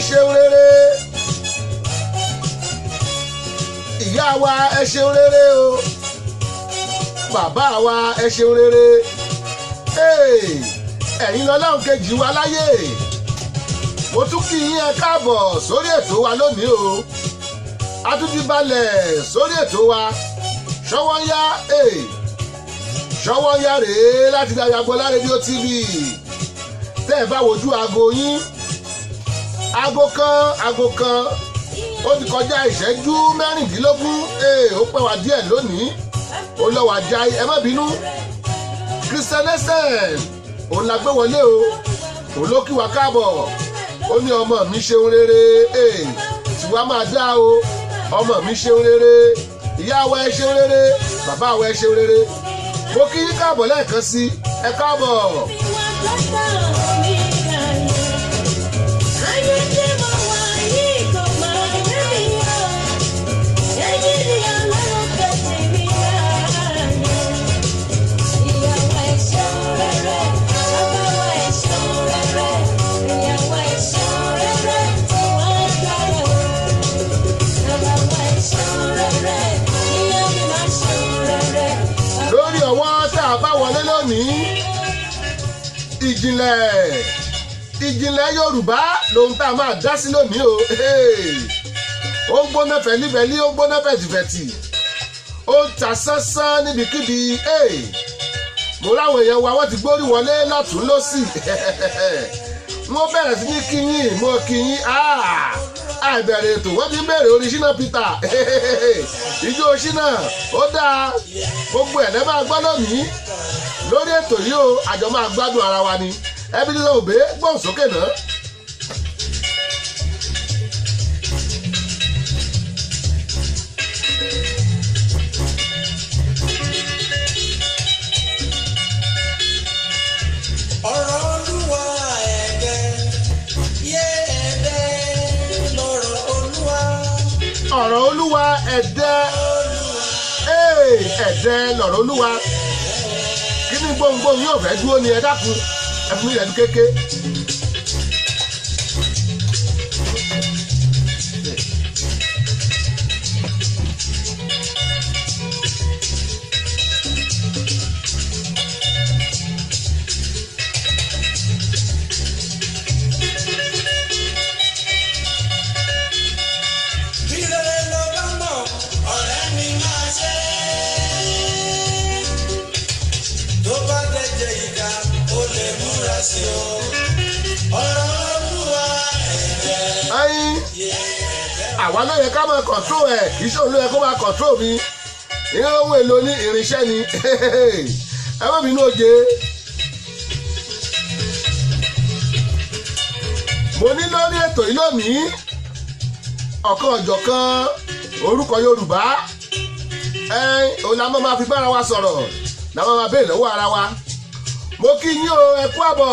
Ṣeun rere. Ìyá wa, ẹ ṣeun rere o. Bàbá wa, ẹ ṣeun rere. Ẹ̀yin lọ́lọ́run kejì wa láyé. Mo tún kí yín, ẹ káàbọ̀ sórí ètò wa lónìí o. A tún ti balẹ̀ sórí ètò wa Ṣọwọ́ ń Yá. Ṣọwọ́ ń Yá rèé láti Dayọ̀ Agboola Rédíò TV. Tẹ́ ẹ bá wojú aago yín, aago 1, aago 1 ó ti kọjá ìṣẹ́jú 16. Ó pẹ́ wá díẹ̀ lónìí, ó lọ́wọ́ ajá, ẹ má bínú. Christian Essien òun la gbé wọlé o. Òun ló kí wa káàbọ̀. Ó ní ọmọ mi ṣeun rere, tiwa máa dá o. Ọmọ mi ṣeun rere. Ìyá wa, ẹ ṣeun rere. Bàbá wa, ẹ ṣeun rere. Mo kí yín káàbọ̀ lẹ́ẹ̀kan sí, ẹ káàbọ̀. Ayé tí mo wà yìí kò máa yé mi o. Èyí ni Ọlọ́run kejì mi láàyè. Ìyàwó, ẹ ṣeun rere, bàbá wa, ẹ ṣeun rere, ìyàwó, ẹ ṣeun rere, tí wọ́n dára o. Bàbá wa, ẹ ṣeun rere, ìyá mi máa ṣeun rere. Lórí ọwọ́ tá a bá wọlé lónìí, ìjìnlẹ̀ ìjìnlẹ̀ Yorùbá lòun tá a máa dá sí lónìí o. Ó ń gbóná fẹ̀lífẹ̀lí, ó ń gbóná fẹ̀tìfẹ̀tì, ó ń ta sánsán níbikíbi. Mo ráwọn èèyàn wa, wọ́n ti gbórí wọlé lọ́tún lọ́sì. Wọ́n bẹ̀rẹ̀ sí ní kíyìn, mo kíyìn. Àìbẹ̀rẹ̀ ètò, wọ́n ti ń bẹ̀rẹ̀ orin Ṣínà Peter, ijó Ṣínà. Ó dáa, gbogbo ẹ̀ lẹ́ máa gbọ́ lónìí lórí ètò yìí o. Àjọ máa gbádùn ara wa ni. Ẹbí ní òbí gbóhùn sókè náà. Ọ̀rọ̀ Olúwa ẹ̀dẹ́ yé, ẹ̀dẹ́ lọ́rọ̀ Olúwa. Ọ̀rọ̀ Olúwa ẹ̀dẹ́, ẹ̀dẹ́ lọ̀rọ̀ Olúwa. Kí ni gbohùngbohùn yóò fẹ́ dúró ni? Ẹ dákun, ẹ fún mi ìrẹ́jú kéke. Bí rere ló bá mọ̀, ọ̀rẹ́ mi, máa ṣe é. Tó bá dẹ̀jẹ̀ ìka, ó lè múra sí o. Ọ̀rọ̀ Olúwa ẹ̀dẹ́ Ẹyin yé ẹ̀dẹ́. àwa ló yẹ ká máa control ẹ̀, kì í ṣe òun ló yẹ kó máa control mi. Ìyẹn ohun èlò ní irinṣẹ́ ni. Ẹ má bínú oje. Mo ní lórí ètò yìí lónìí, ọ̀kan ọ̀jọ̀kan orúkọ Yorùbá ẹ òun la máa fi bára wa sọ̀rọ̀, la máa béèrè lọ́wọ́ ara wa. Mo kí yín o, ẹ kú àbọ̀.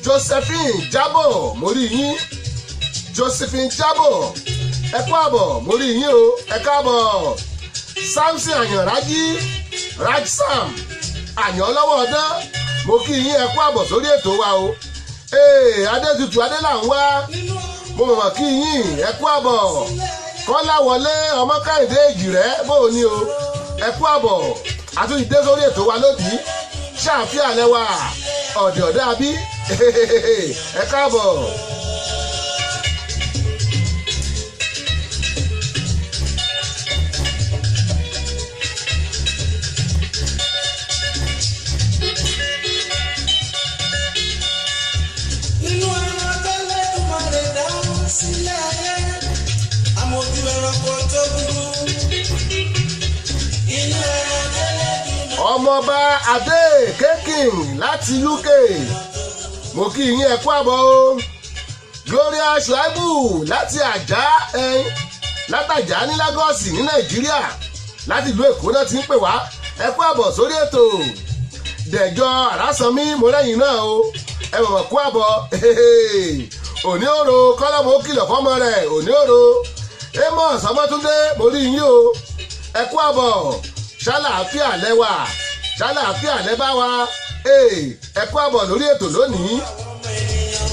Josephine Jabo, mo rí yín. Josephine Jabo, ẹ kú àbọ̀, mo rí yín o, ẹ káàbọ̀. Samson Àyànrájí, Rajsam Àyànlọ́wọ́ ọdán, mo kí yín, ẹ kú àbọ̀ sórí ètò wa o. Ee, Adétutù Adélànwá, mo mọ̀mọ́ kí yín, ẹ kú àbọ̀. Kọ́láwọlé Ọmọ Kẹ́hìndé Èjìrẹ́, bóò ni o? Ẹ kú àbọ̀, àtúntì dé sórí ètò wa lónìí. Ṣáàfíà lẹ́wà ọ̀dẹ̀ ọ̀dẹ́ àbí? Ẹ káàbọ̀. Nínú ẹran tẹ́lẹ̀dùmarè dá sílẹ̀ ayé, àmójú ẹranko tó burú. Inú ẹran tẹ́lẹ̀dùmarè. Ọmọọba Adé Kékin láti UK, mo kí yín, ẹ kú àbọ̀ o. Gloria Shuaibu láti Àjá ẹn látàjà ní Lagos ní Nàìjíríà, láti ìlú Èkó náà ti ń pè wá. Ẹ kú àbọ̀ sórí ètò. Dẹ̀jọ́ Àrásánmí, mo lẹ́yìn náà o, ẹ mọ̀mọ́ kú àbọ̀. Òní òro kọ́lọ́mù ó kìlọ̀ fọ́mọ rẹ̀. Òní òro Amos Ọmọtúndé, mo rí yín o, ẹ kú àbọ̀. Ṣàlàáfíà lẹ́wà? Ṣàlàáfíà lẹ́bá wa? Ẹ kú àbọ̀ lórí ètò lónìí. Ọmọ ènìyàn,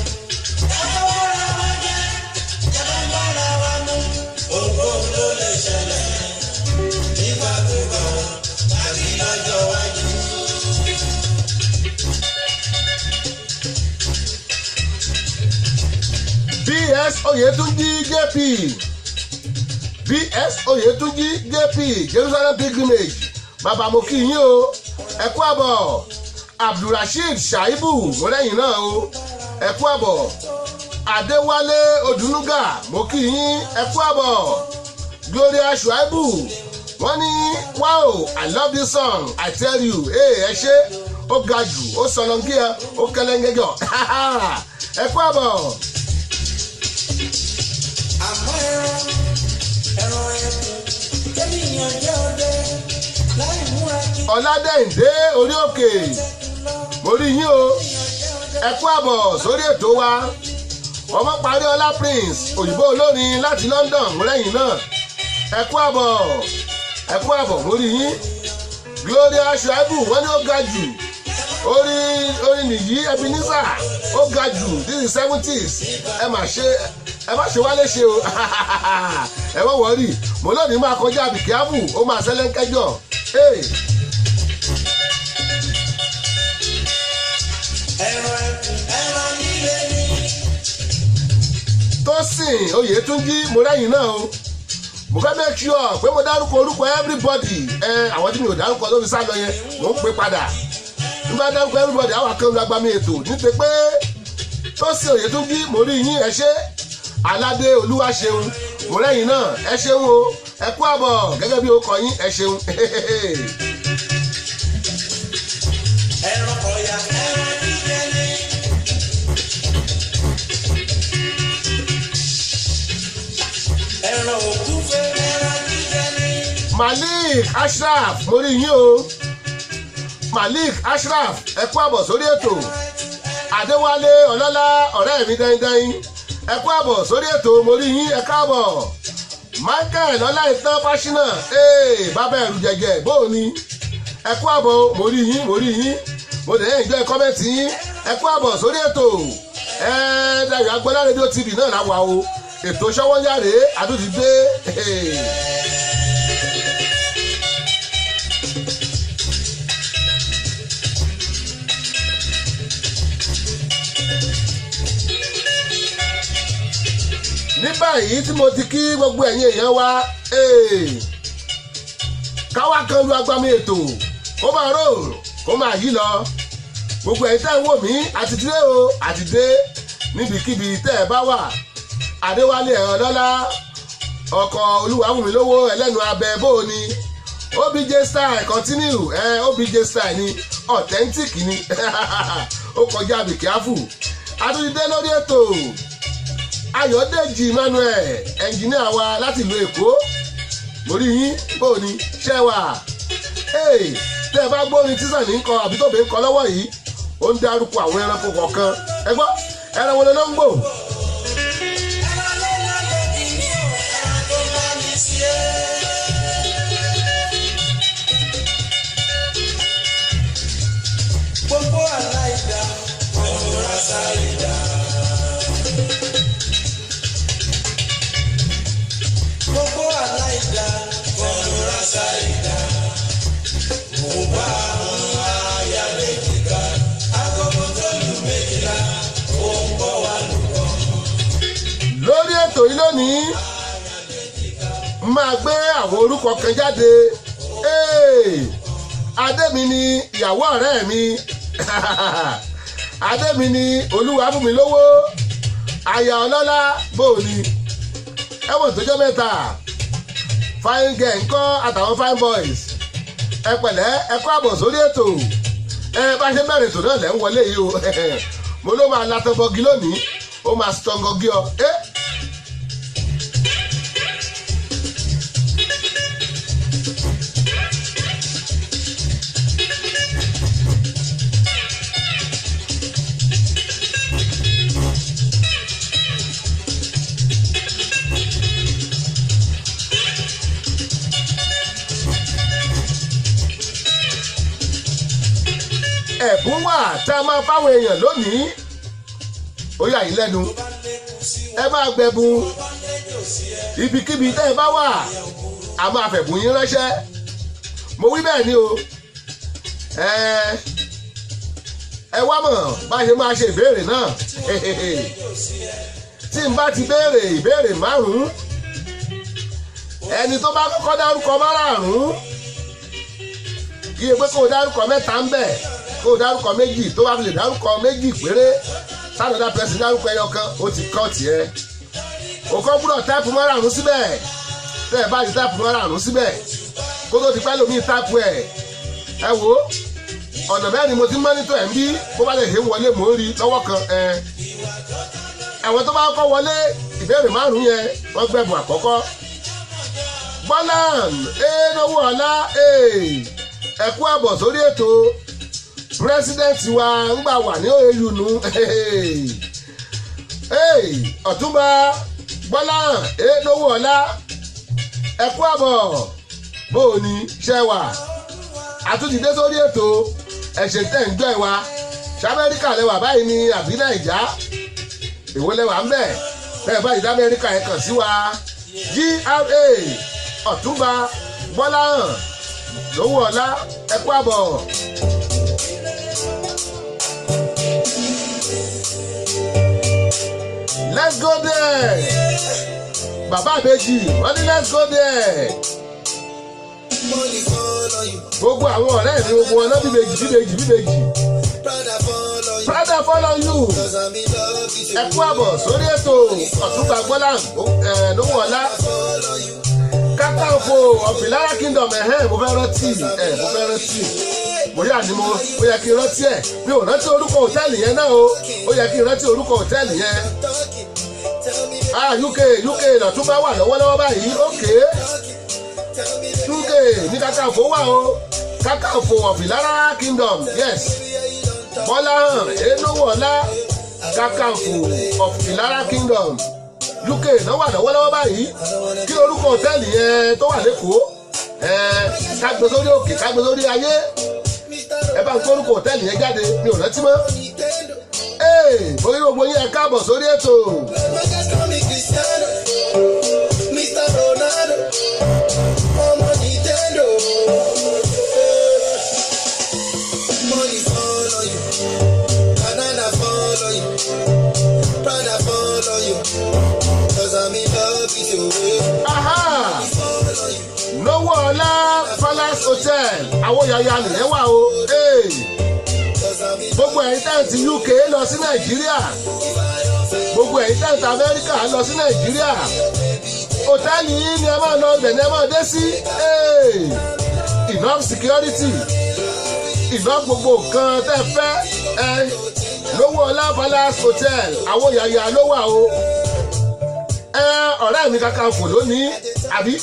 ká tó bára wa jẹ́. BS Oyetunji JP, BS Oyetunji JP, Jerusalem pilgrimage, bàbá mo kí yín o, ẹ kú àbọ̀. Abdulrasheed Shaibu, mo lẹ́yìn náà o, ẹ kú àbọ̀. Adéwálé Odùnúgà, mo kí yín, ẹ kú àbọ̀. Gloria Shuaibu, wọ́n ní wow, I love this song, I tell you. Ee, ẹ ṣe, ó ga jù, ó sọlọ́ngíà, ó kẹlẹ́ngẹ́jọ. Ẹ kú àbọ̀. Àmọ́ ẹran ẹran ẹkùn tẹ́nìyàn jẹ́ ọdẹ láì múra kí Ọládẹ́yìndé orí òkè, mo rí yín o, ẹ kú àbọ̀ sórí ètò wa. Ọmọ parí ọlá Prince, òyìnbó olórin láti London, mo lẹ́yìn náà, ẹ kú àbọ̀, ẹ kú àbọ̀, mo rí yín. Gloria Shuaibu, wọ́n ní ó ga jù, orin orin nìyí Ebenezer, ó ga jù, this is 70s. Ẹ má ṣe, ẹ má ṣe wá léṣe o. Ẹ wọ́n wọ́ọ̀rì mo lónìí máa kọjá àbìkíábù, ó máa ṣẹlẹ̀ ń kẹjọ. Hey. Ẹran ẹkùn ẹran líle ni. Tósìn Oyètúnjí, mo rẹ́yìn náà o. Mo fẹ́ make sure pé mo dárúkọ orúkọ everybody. Ẹ àwọn tí mi ò dárúkọ ló fi sá lọ yẹn, mò ń pè padà n bá dárúkọ everybody, àwọn akẹ́wọ́n lágbàmí ètò nítorí pé Tósìn Oyètúnjí, mo rí yín, ẹ ṣé. Aládé Olúwaṣeun, mo rẹ́yìn náà, ẹ ṣeun o, ẹ kú àbọ̀ gẹ́gẹ́ bí orúkọ yín, ẹ ṣeun. Ẹran ọ̀yà ẹran jíjẹ ni. Ẹran ògúnfe ẹran jíjẹ ni. Malik Ashraf, mo rí yín o. Malik Ashraf, ẹ kú àbọ̀ sórí ètò. Adéwálé Ọlọ́lá, ọ̀rẹ́ mi dáindáin, ẹ kú àbọ̀ sórí ètò, mo rí yín, ẹ káàbọ̀. Michael Ọláìtàn Fáṣínà, ee bàbá ẹ̀rù jẹ̀jẹ̀, bóò ni, ẹ kú àbọ̀, mo rí yín, mo rí yín, mo dẹ̀ enjoy comment yín. Ẹ kú àbọ̀ sórí ètò. Ẹ Dayọ̀ Agbọ́lá rédíò TV náà láwa o, ètò Ṣọ́wọ́nyá rèé, àtúntì dé. Ní báyìí tí mo ti kí gbogbo ẹ̀yin èèyàn wa, káwá kan lu agbami ètò, kó máa rò, kó máa yí lọ. Gbogbo ẹ̀yin tẹ́ ń wò mí, àti dé o, àti dé níbikíbi tẹ́ ẹ bá wà. Adéwálé ẹ̀rọ lọ́lá, ọkọ̀ Olúwàwùmílówó ẹlẹ́nu abẹ, bó o ní OBJ style continue. Ẹ OBJ style ni, authentic ni, ó kọjá bìkíáfù. Àtúndé lórí ètò. Ayọ̀dèjì Emmanuel, ẹnjìníà wa láti ìlú Èkó, mo rí yín, bó o ní ṣẹ́ wà. Tẹ́ ẹ bá gbórin tíṣà ní kọ àbí tóbi ń kọ lọ́wọ́ yìí, ó ń dárúkọ àwọn ẹranko kọ̀ọ̀kan. Ẹ gbọ́, ẹran wo ló ń gbò? Ẹran ló lálẹ́ kì í o, ẹran tó bá mi sí ẹ́. Gbogbo aláìda, ọ̀rọ̀ àṣàìdá. Gbogbo aláìda, ọ̀rọ̀ àṣàìdá. Mo bá àwọn aya méjì ká, agogo tó lù 12, ó ń bọ̀ wá lùkọ́. Lórí ètò yìí lónìí, n máa gbé àwọn orúkọ kan jáde. Hey! Adémi ni ìyàwó ọ̀rẹ́ mi, Adémi ni olúwa fún mi lówó, aya ọlọ́lá, bó o ní ẹ̀wọ̀n tó jọ́ mẹ́ta, fine girl ńkọ́ àtàwọn fine boys, ẹ pẹ̀lẹ́, ẹ kú àbọ̀ sórí ètò. Ẹ bá ṣe bẹ̀rẹ̀ ètò náà lẹ́ ń wọlé yìí o. Mo ló máa latọ́ bọ́gi lónìí, ó máa sọ̀ngọ̀gí ọ. Eh? Ẹ̀bùn wà tá a máa fáwọn èèyàn lónìí, ó yà yín lẹ́nu, ẹ máa gbẹ̀bùn ibikíbi tẹ́ ẹ bá wà, a máa fẹ̀bùn yín ránṣẹ́. Mo wí bẹ́ẹ̀ ni o. Ẹ wá mọ̀ bá ṣe máa ṣe ìbéèrè náà. Tí n bá ti béèrè ìbéèrè márùn-ún, ẹni tó bá kọ́kọ́ dárúkọ márààrún, kí e pé kó o dárúkọ mẹ́ta ń bẹ̀, kó o dárúkọ méjì, tó bá fi lè dárúkọ méjì péré, sádọ̀dá pẹ̀sì dárúkọ ẹyọ kan, ó ti kọ́ tiẹ̀. O kọ́ gbúdọ̀ type márààrún síbẹ̀. Tẹ́ ẹ bá ti type márààrún síbẹ̀, kó tó ti pẹ́ lómi type ẹ̀. Ẹ wo ọ̀nà bẹ́ẹ̀ ni mo ti monitor ẹ̀ ń bí bó bá lè ṣe ń wọlé, mò ń rí lọ́wọ́ kan. Ẹ àwọn tó bá kọ́ wọlé, ìbéèrè márùn-ún yẹn, wọ́n gbẹ̀bùn àkọ́kọ́. Bọ́lán ẹ̀ẹ́dọ́wọ́ ọ̀la, ẹ kú àbọ̀ sórí ètò. President wa ń gbà wà ní OAU nu. Ọ̀túnba Bọ́lán ẹ̀ẹ́dọ́wọ́ ọ̀la, ẹ kú àbọ̀. Bóò ni ṣẹ́ wà? Àtúntìdé sórí ètò. Ẹ̀ṣẹ̀ tẹ̀ ń jọ ẹ̀ wa ṣé Amẹ́ríkà lẹ́wà báyìí ni àbí Nàìjà? Èwo lẹ́wà ń bẹ̀? Bẹ́ẹ̀ báyìí dá Amẹ́ríkà, ẹ̀ kàn sí wa. GRA Ọ̀túnba Bọ́láhàn lówó ọlá, ẹ kú àbọ̀. Let's go there. Bàbá àbèjì, wọ́n ní let's go there. Money follow you, Gbogbo àwọn ọ̀rẹ́ mi, gbogbo wọn náà bíbejì, bíbejì, bíbejì. Prada follow you, Prada follow you. 'Cause I'm in love with you. Ẹ kú àbọ̀ sórí ètò, Ọ̀túnba Bọ́láhàn lówó ọlá. Follow you, Kákàǹfò of Ìlara Kingdom. Ẹ̀hẹ́n, mo fẹ́ rántí ẹ̀, mo fẹ́ rántí. Mo yà ni mo ó yẹ kí n rántí ẹ̀. Mi ò rántí orúkọ hòtẹ́ẹ̀lì yẹn náà o. Ó yẹ kí n rántí orúkọ hòtẹ́ẹ̀lì yẹn. Talking, tell me, Ah, UK, UK lọ̀túnba wà lọ́wọ́lọ́wọ́ báyìí. Okay. Talking, tell me, UK ní Kákàǹfò wà o. Kákàǹfò of Ìlara Kingdom, yes. Bọ́láhàn Enówọ̀lá, Kákàǹfò of Ìlara Kingdom, UK náà wà lọ́wọ́lọ́wọ́ báyìí. Kí lorúkọ hòtẹ́ẹ̀lì yẹn tó wà lẹ́kọ̀ọ́ ẹ̀? Kágbé sórí òkè, kágbé sórí ayé. Mr. Ẹ bá ń gbórúkọ hòtẹ́ẹ̀lì yẹn jáde, mi ò rántí mọ́. Nintendo, Ee, mo rí gbogbo yín, ẹ káàbọ̀ sórí ètò. My guys call me Cristiano, Mr. Ronaldo, ọmọ Nintendo. Money follow you, banana follow you, Prada follow you, 'cause I'm in love with you. Aha. Follow you, Lówó Ọlá Palace Hotel, Àwòyàyà nìyẹn wà o. Ee, 'cause I'm in gbogbo ẹ̀yin tẹ́ ti UK lọ sí Nàìjíríà, gbogbo ẹ̀yin tẹ́ ti Amẹ́ríkà lọ sí Nàìjíríà, hòtẹ́ẹ̀lì yìí ni ẹ máa lọ, ibẹ̀ ni ẹ máa dé sí. Ee, enough security, enough gbogbo nǹkan tẹ́ fẹ́ ẹ. Lówó Ọlá Palace Hotel, Àwòyàyà ló wà o. Ẹ ọ̀rẹ́ mi Kakanfò lónìí, àbí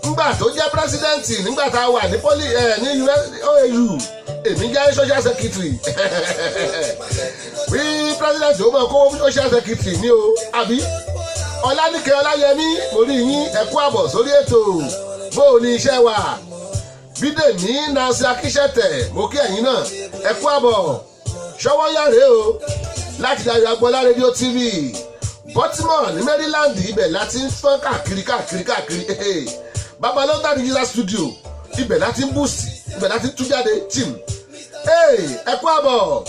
nígbà tó jẹ́ president, nígbà tá a wà ní poly ẹ ní OAU, èmi jẹ́ social secretary. Bí president ó mọ̀ kó social secretary ní o, àbí? Ọlánìkẹ́ Ọláyẹmí, mo rí yín, ẹ kú àbọ̀ sórí ètò. Bó o ní iṣẹ́ wa? Bídèmí Nancy Akíṣẹ́tẹ̀, mo kí ẹ̀yin náà, ẹ kú àbọ̀. Ṣọwọ́ yàrá o láti Dayọ̀ Agboola Rédíò TV, Baltimore ní Maryland, ibẹ̀ láti ń fọ́n káàkiri káàkiri káàkiri. Babalọ́tà Digital Studio, ibẹ̀ láti ń boost, ibẹ̀ láti ń tú jáde team. Ẹ kú àbọ̀.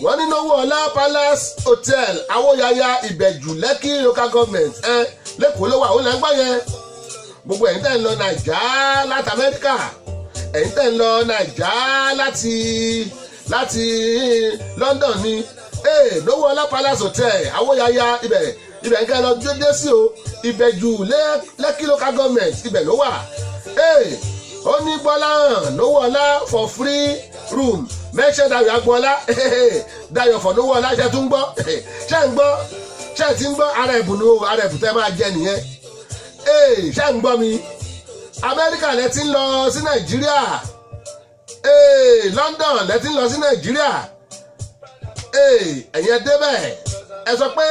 Wọ́n ní Náwó Ọlá Palace Hotel, Awóyaya, Ìbẹ̀jù Lẹ́kì Local Government ẹ lẹ́kọ̀ọ́ ló wà. Ó lẹ́ ń gbọ́ yẹn. Gbogbo ẹ̀yin tẹ́ ń lọ Nàìjà láti Amẹ́ríkà, ẹ̀yin tẹ́ ń lọ Nàìjà láti London ni, Náwó Ọlá Palace Hotel, Awóyaya, ibẹ̀ ń kẹ́ lọ dédé sí o. Ìbẹ̀jù Lẹ́kì Local Government, ibẹ̀ ló wà. Ó ní Gbọ́láhàn Náwó Ọlá for free room, mention Dayọ̀ Agboola, Dayọ̀ for Náwó Ọlá. Ṣe tún gbọ́? Ṣe ń gbọ́? Ṣe ti ń gbọ́? Ara ẹ̀bùn ni o, ara ẹ̀bùn tẹ́ máa jẹ nìyẹn. Ṣe ń gbọ́ mi? Amẹ́ríkà lẹ ti ń lọ sí Nàìjíríà, London lẹ ti ń lọ sí Nàìjíríà, ẹ̀yin ẹ débẹ̀, ẹ sọ pé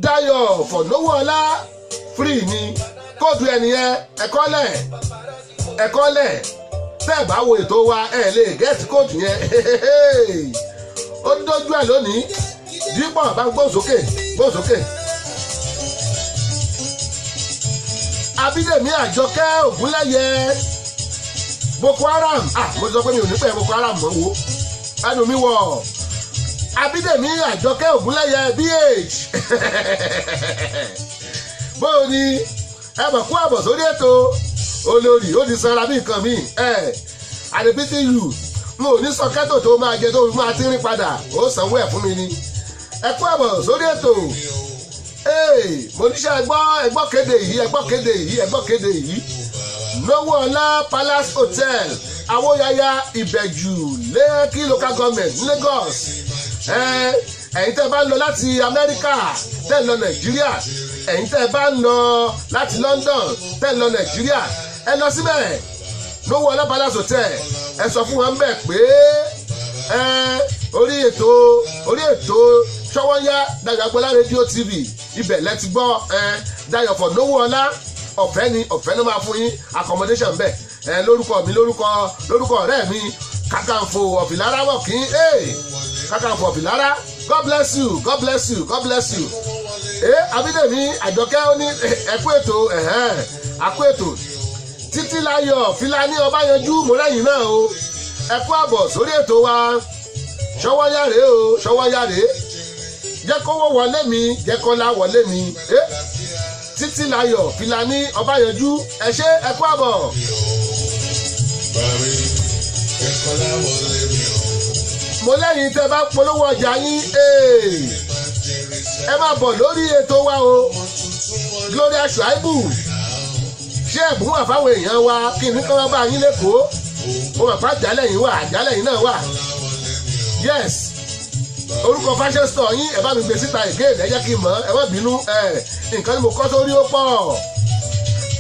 Dayọ̀ for Náwó Ọlá free ni code ẹ nìyẹn. Ẹ̀kọ́ lẹ̀, ẹ̀kọ́ lẹ̀. Tẹ́ ẹ̀ bá wo ètò wa, ẹ̀ lè get code yẹn. Ó dójú ẹ̀ lónìí. Dípọ̀ bá gbóhùn sókè, gbóhùn sókè. Abídèmí Àjọkẹ́ Ògúnlẹ̀yẹ, Boko Haram. Ah, mo ti sọ pé mi ò ní pẹ́ Boko Haram mọ́ wo ẹnu mi wọ̀. Abídèmí Àjọkẹ́ Ògúnlẹ́yẹ BH, bóò ni? Ẹ mọ̀ kú àbọ̀ sórí ètò. Olórí ó ti sanra bí nǹkan mi ẹ àdìpítì yù. N ò ní sọ kẹ́tò tó máa jẹ tó fi máa tírín padà, ó sanwó ẹ̀ fún mi ni. Ẹ kú àbọ̀ sórí ètò. Mo níṣẹ́ ẹgbọ́ ẹgbọ́ kéde yìí, ẹgbọ́ kéde yìí, ẹgbọ́ kéde yìí. Lówó Ọlá Palace Hotel, Awóyáyá, Ìbẹ̀jù, Lẹ́kì Local Government, Lagos. Ẹ̀yin tẹ́ bá ń lọ láti Amẹ́ríkà tẹ́ ń lọ Nàìjíríà, ẹ̀yin tẹ́ bá ń lọ láti London tẹ́ ń lọ Nàìjíríà, ẹ lọ síbẹ̀, Lówó Ọlá Palace Hotel. Ẹ sọ fún wọn bẹ́ẹ̀ pé ẹ orí ètò Ṣọwọ́nyá Dayọ̀ Agbọ́lá Rédíò TV, ibẹ̀ lẹ ti gbọ́. Ẹ Dayọ̀ for Lówó Ọlá, ọ̀fẹ́ ni, ọ̀fẹ́ ló máa fún yín accommodation bẹ́ẹ̀. Ẹ lórúkọ mi, lórúkọ ọ̀rẹ́ mi, Kàkànfò ọ̀fìlára wọ̀kín, Kàkànfò ọ̀fìlára. God bless you, God bless you, God bless you. Ẹ Abídèmí Àjọkẹ́ ó ní ẹkú ètò, àkú ètò. Títílayọ̀ Fìlàní Ọbáyanjú, mọ́lẹ́yìn náà o, ẹ kú àbọ̀ sórí ètò wa. Ṣọwọ́ yáre o, ṣọwọ́ yáre. Jẹ́ kówó wọlé mi, jẹ́ kọ́lá wọlé mi. Títílayọ̀ Fìlàní Ọbáyanjú, ẹ ṣé, ẹ kú àbọ̀. Bàrí ẹ̀kọ́lá wọlé mi o. Mo lẹ́yìn tẹ́ bá polówó ọjà yín, ẹ máa bọ̀ lórí ètò wa o. Gloria Shuaibu, ṣé ẹ̀bùn wà fáwọn èèyàn wa kí n ní kí wọ́n bá yín lẹ́kọ̀ọ́? Mo mọ̀ pé àjálẹ̀yìn wà, àjálẹ̀yìn náà wà. Yes, orúkọ fashion store yín, ẹ bá mi gbé síta again, ẹ jẹ́ kí n mọ̀. Ẹ má bínú, ẹ nǹkan tí mo kọ́ sórí ó pọ̀.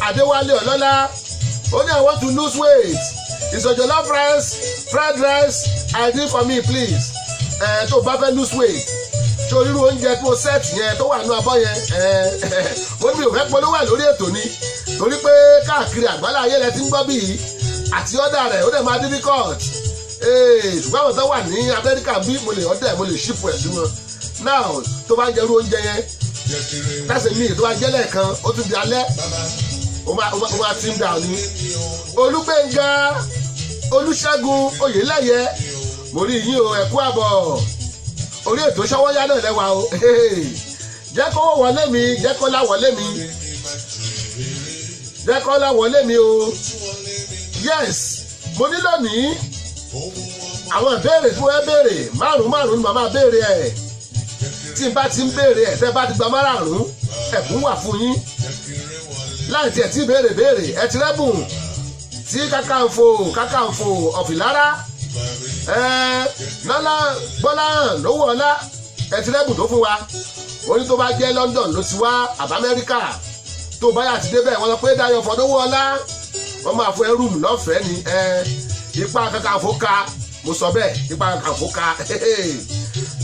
Adéwálé Ọlọ́lá ó ní, "I want to lose weight. Is your jollof rice, fried rice ideal for me, please?" Ẹ tó bá fẹ́ lose weight, ṣé onírú oúnjẹ tí mo set yẹn tó wà nínú abọ́ yẹn? Ẹ mo ní mi ò fẹ́ polówó ẹ̀ lórí ètò ni, torí pé káàkiri àgbálá ayé rẹ ti ń gbọ́ bí àti order rẹ̀, ó dẹ̀ máa difficult. Ṣùgbọ́n àwọn tó wà ní Amẹ́ríkà bí, mo lè order, mo lè ship ẹ̀ sí wọn. Now, tó bá ń jẹrú oúnjẹ yẹn, that's a meal. Tó bá jẹ́ lẹ́ẹ̀kan, ó tún di alẹ́, ó máa trim down ni. Olúgbénga Olúṣẹ́gun Oyèlẹ́yẹ, mo rí yín o, ẹ kú àbọ̀. Orí ètò Ṣọwọ́yá náà lẹ́wà o. Jẹ́ kó wọlé mi, jẹ́ kó lá wọlé mi, jẹ́ kó lá wọlé mi o. Yes, mo ní lónìí, àwọn ìbéèrè tí mo fẹ́ béèrè, márùn márùn ni màmá béèrè ẹ̀. Tí n bá ti ń béèrè ẹ̀, tẹ́ bá ti gba márààrún, ẹ̀bùn wà fún yín. Láì tiẹ̀ tí béèrè béèrè, ẹ ti rẹ́bùn tí Kàkànfò Ọ̀fìlára ẹ nọ́lá Gbọ́lá Lówó Ọlá, ẹ ti rẹ́bùn tó fún wa. Oní tó bá jẹ́ London ló ti wá àbá Amẹ́ríkà, tó bá yà ti débẹ̀, wọ́n sọ pé Dayọ̀ fọdówó ọlá, wọ́n máa fún ẹ room lọ́fẹ̀ẹ́ ni. Ẹ ipa Kàkànfò ka, mo sọ bẹ́ẹ̀, ipa Kàkànfò ka.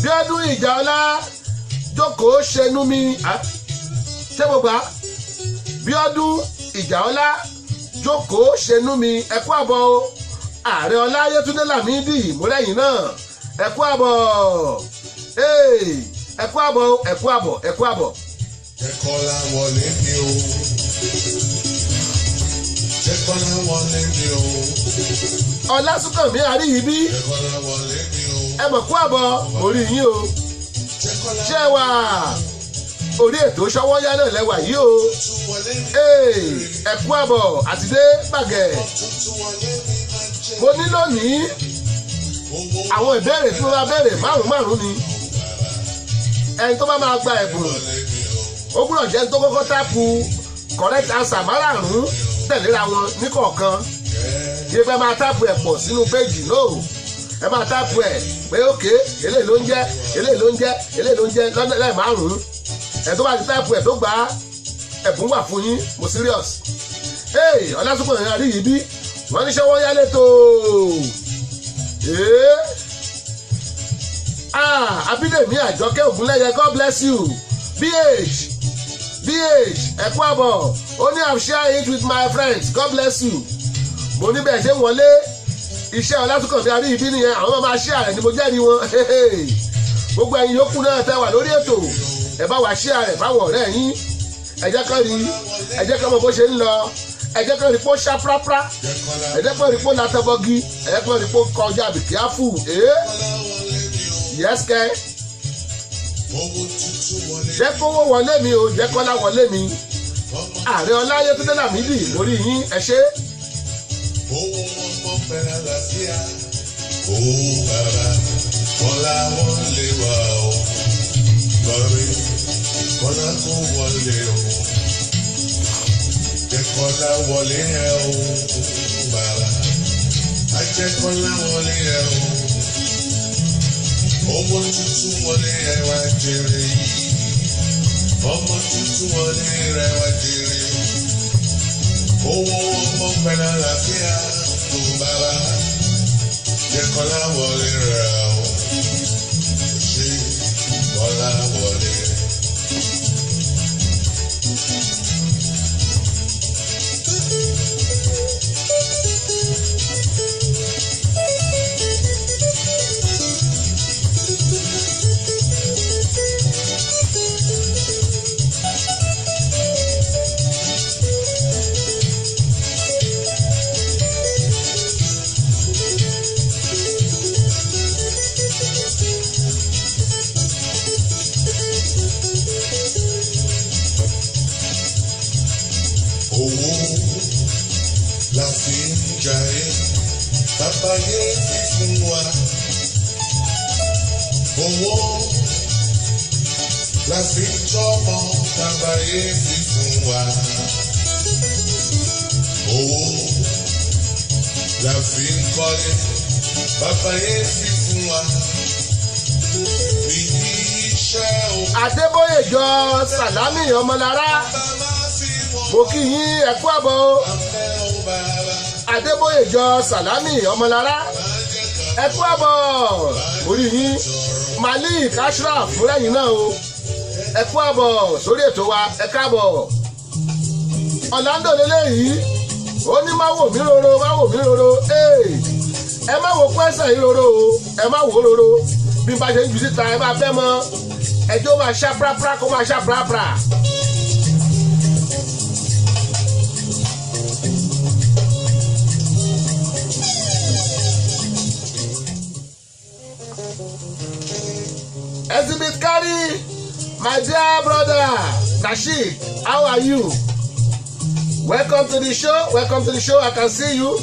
Bí ọdún ìjà ọlá jókòó ṣenú mi, ṣé mo gbà? Bí ọdún ìjà ọlá jókòó ṣenú mi, ẹ kú àbọ̀ o. Ààrẹ Ọlá Yétúndé Lámídì, múlẹ̀yìn náà, ẹ kú àbọ̀, ẹ kú àbọ̀, ẹ kú àbọ̀, ẹ kú àbọ̀. Jẹ́kọ́lá wọlé mi o. Jẹ́kọ́lá wọlé mi o. Ọlásùnkànmí Àríyìbí, Jẹ́kọ́lá wọlé mi o. ẹ mọ̀ kú àbọ̀, orí yín o. Jẹ́kọ́lá Ṣé wà orí ètò Ṣọwọ́yá náà lẹ́wà yìí o. tún wọlé mi. Ẹ kú àbọ̀ àti dé gbàgẹ̀. Tuntun wọlé mi máa jẹ́. Mo ní lónìí, Owó àwọn ìbéèrè tí mo máa béèrè, márùn márùn ni. Ẹni tó bá máa gba ẹ̀bùn, wọlé mi o. ó gbọ́dọ̀ jẹ́ ẹni tó kọ́kọ́ type correct answer márààrún tẹ̀léra wọn níkọ̀ọ̀kan. Kí ẹ máa type ẹ̀ pọ̀ sínú péjì no. Ẹ máa type ẹ̀ pé ókè, eléyìí ló ń jẹ́, eléyìí ló ń jẹ́, eléyìí ló ń jẹ́ lọ́nà lẹ́ẹ̀ márùn-ún. Ẹ̀ tó bá ti type ẹ̀ tó gbà á, ẹ̀bùn wà fún yín. Mo serious. Ee, Ọlásùnkùn àrí yìí bí wọ́n ní Ṣọwọ́ yálé tó. Ee, ah, Abídèmí Àjọkẹ́ Ògúnlẹ́yẹ, God bless you. BH BH, ẹ kú àbọ̀. Ó ní, "I share it with my friends. God bless you." Mo ní bẹ́ẹ̀ ṣe ń wọlé, iṣẹ́ Ọlásùnkànmí àrí ibi nìyẹn, àwọn máa share rẹ̀ ni, mo jẹ́rìí wọn. Gbogbo ẹ̀yin yòókù náà tẹ́ wà lórí ètò, ẹ bá wa share rẹ̀ fáwọn ọ̀rẹ́ yín. Ẹ jẹ́ kán rí, ẹ jẹ́ kán mọ bó ṣe ń lọ, ẹ jẹ́ kán rí pó ṣá prápra, ẹ jẹ́ kán rí pó látọ́bọ́gí, ẹ jẹ́ kán rí pó kọjá bìkíáfù. Ee, Yes kẹ́. Owó tuntun wọlé. Jẹ́ kówó wọlé mi o, jẹ́ kọ́lá wọlé mi. Ọmọ. Ààrẹ Ọláyétúndé Lámídì, mórí yín, ẹ ṣé. Owó ọmọ pẹ̀lú àlàáfíà. Ó bàbá, kọ́lá wọlé wá o. Bọ̀rí, kọ́lá kó wọlé o. Jẹ́ kọ́lá wọlé ẹ o, bàbá. Ajẹ́ kọ́lá wọlé ẹ o. Owó tuntun wọlé ẹ wá jèrè yìí. Ọmọ tuntun wọlé rẹ wá jèrè. Owó ọmọ pẹ̀lú àlàáfíà tó bàbá. Jẹ́ kọ́lá wọlé rẹ̀ o. Ṣé kọ́lá wọlé? Owó la fi ń jayé, bàbá yé fi fún wa. Owó la fi ń tọ́mọ, bàbá yé fi fún wa. Owó la fi ń kọ́lé, bàbá yé fi fún wa. Bí iṣẹ́ o, Adébóyèjọ Sàlámì Ọmọlára, bàbá fi wọ́n. Mo kí yín, ẹ kú àbọ̀ o. Afẹ́ o bàbá, Adébóyèjọ Sàlámì Ọmọlára, máa jẹ́ ká ẹ kú àbọ̀, orí yín. Malik Ashraf, fúnlẹ́yìn náà o, ẹ kú àbọ̀ sórí ètò wa, ẹ káàbọ̀. Orlando lélẹ́yìí, ó ní má wò mí roro, má wò mí roro. Ee, ẹ má wò pẹ́sẹ̀ yìí roro o, ẹ má wò roro. Bí n bá ṣe ń jù síta, ẹ máa bẹ́ mọ́ ẹjọ́, máa ṣá prapra, kó máa ṣá prapra. Exhibit carry, my dear brother Rasheed, how are you? Welcome to the show. Welcome to the show. I can see you.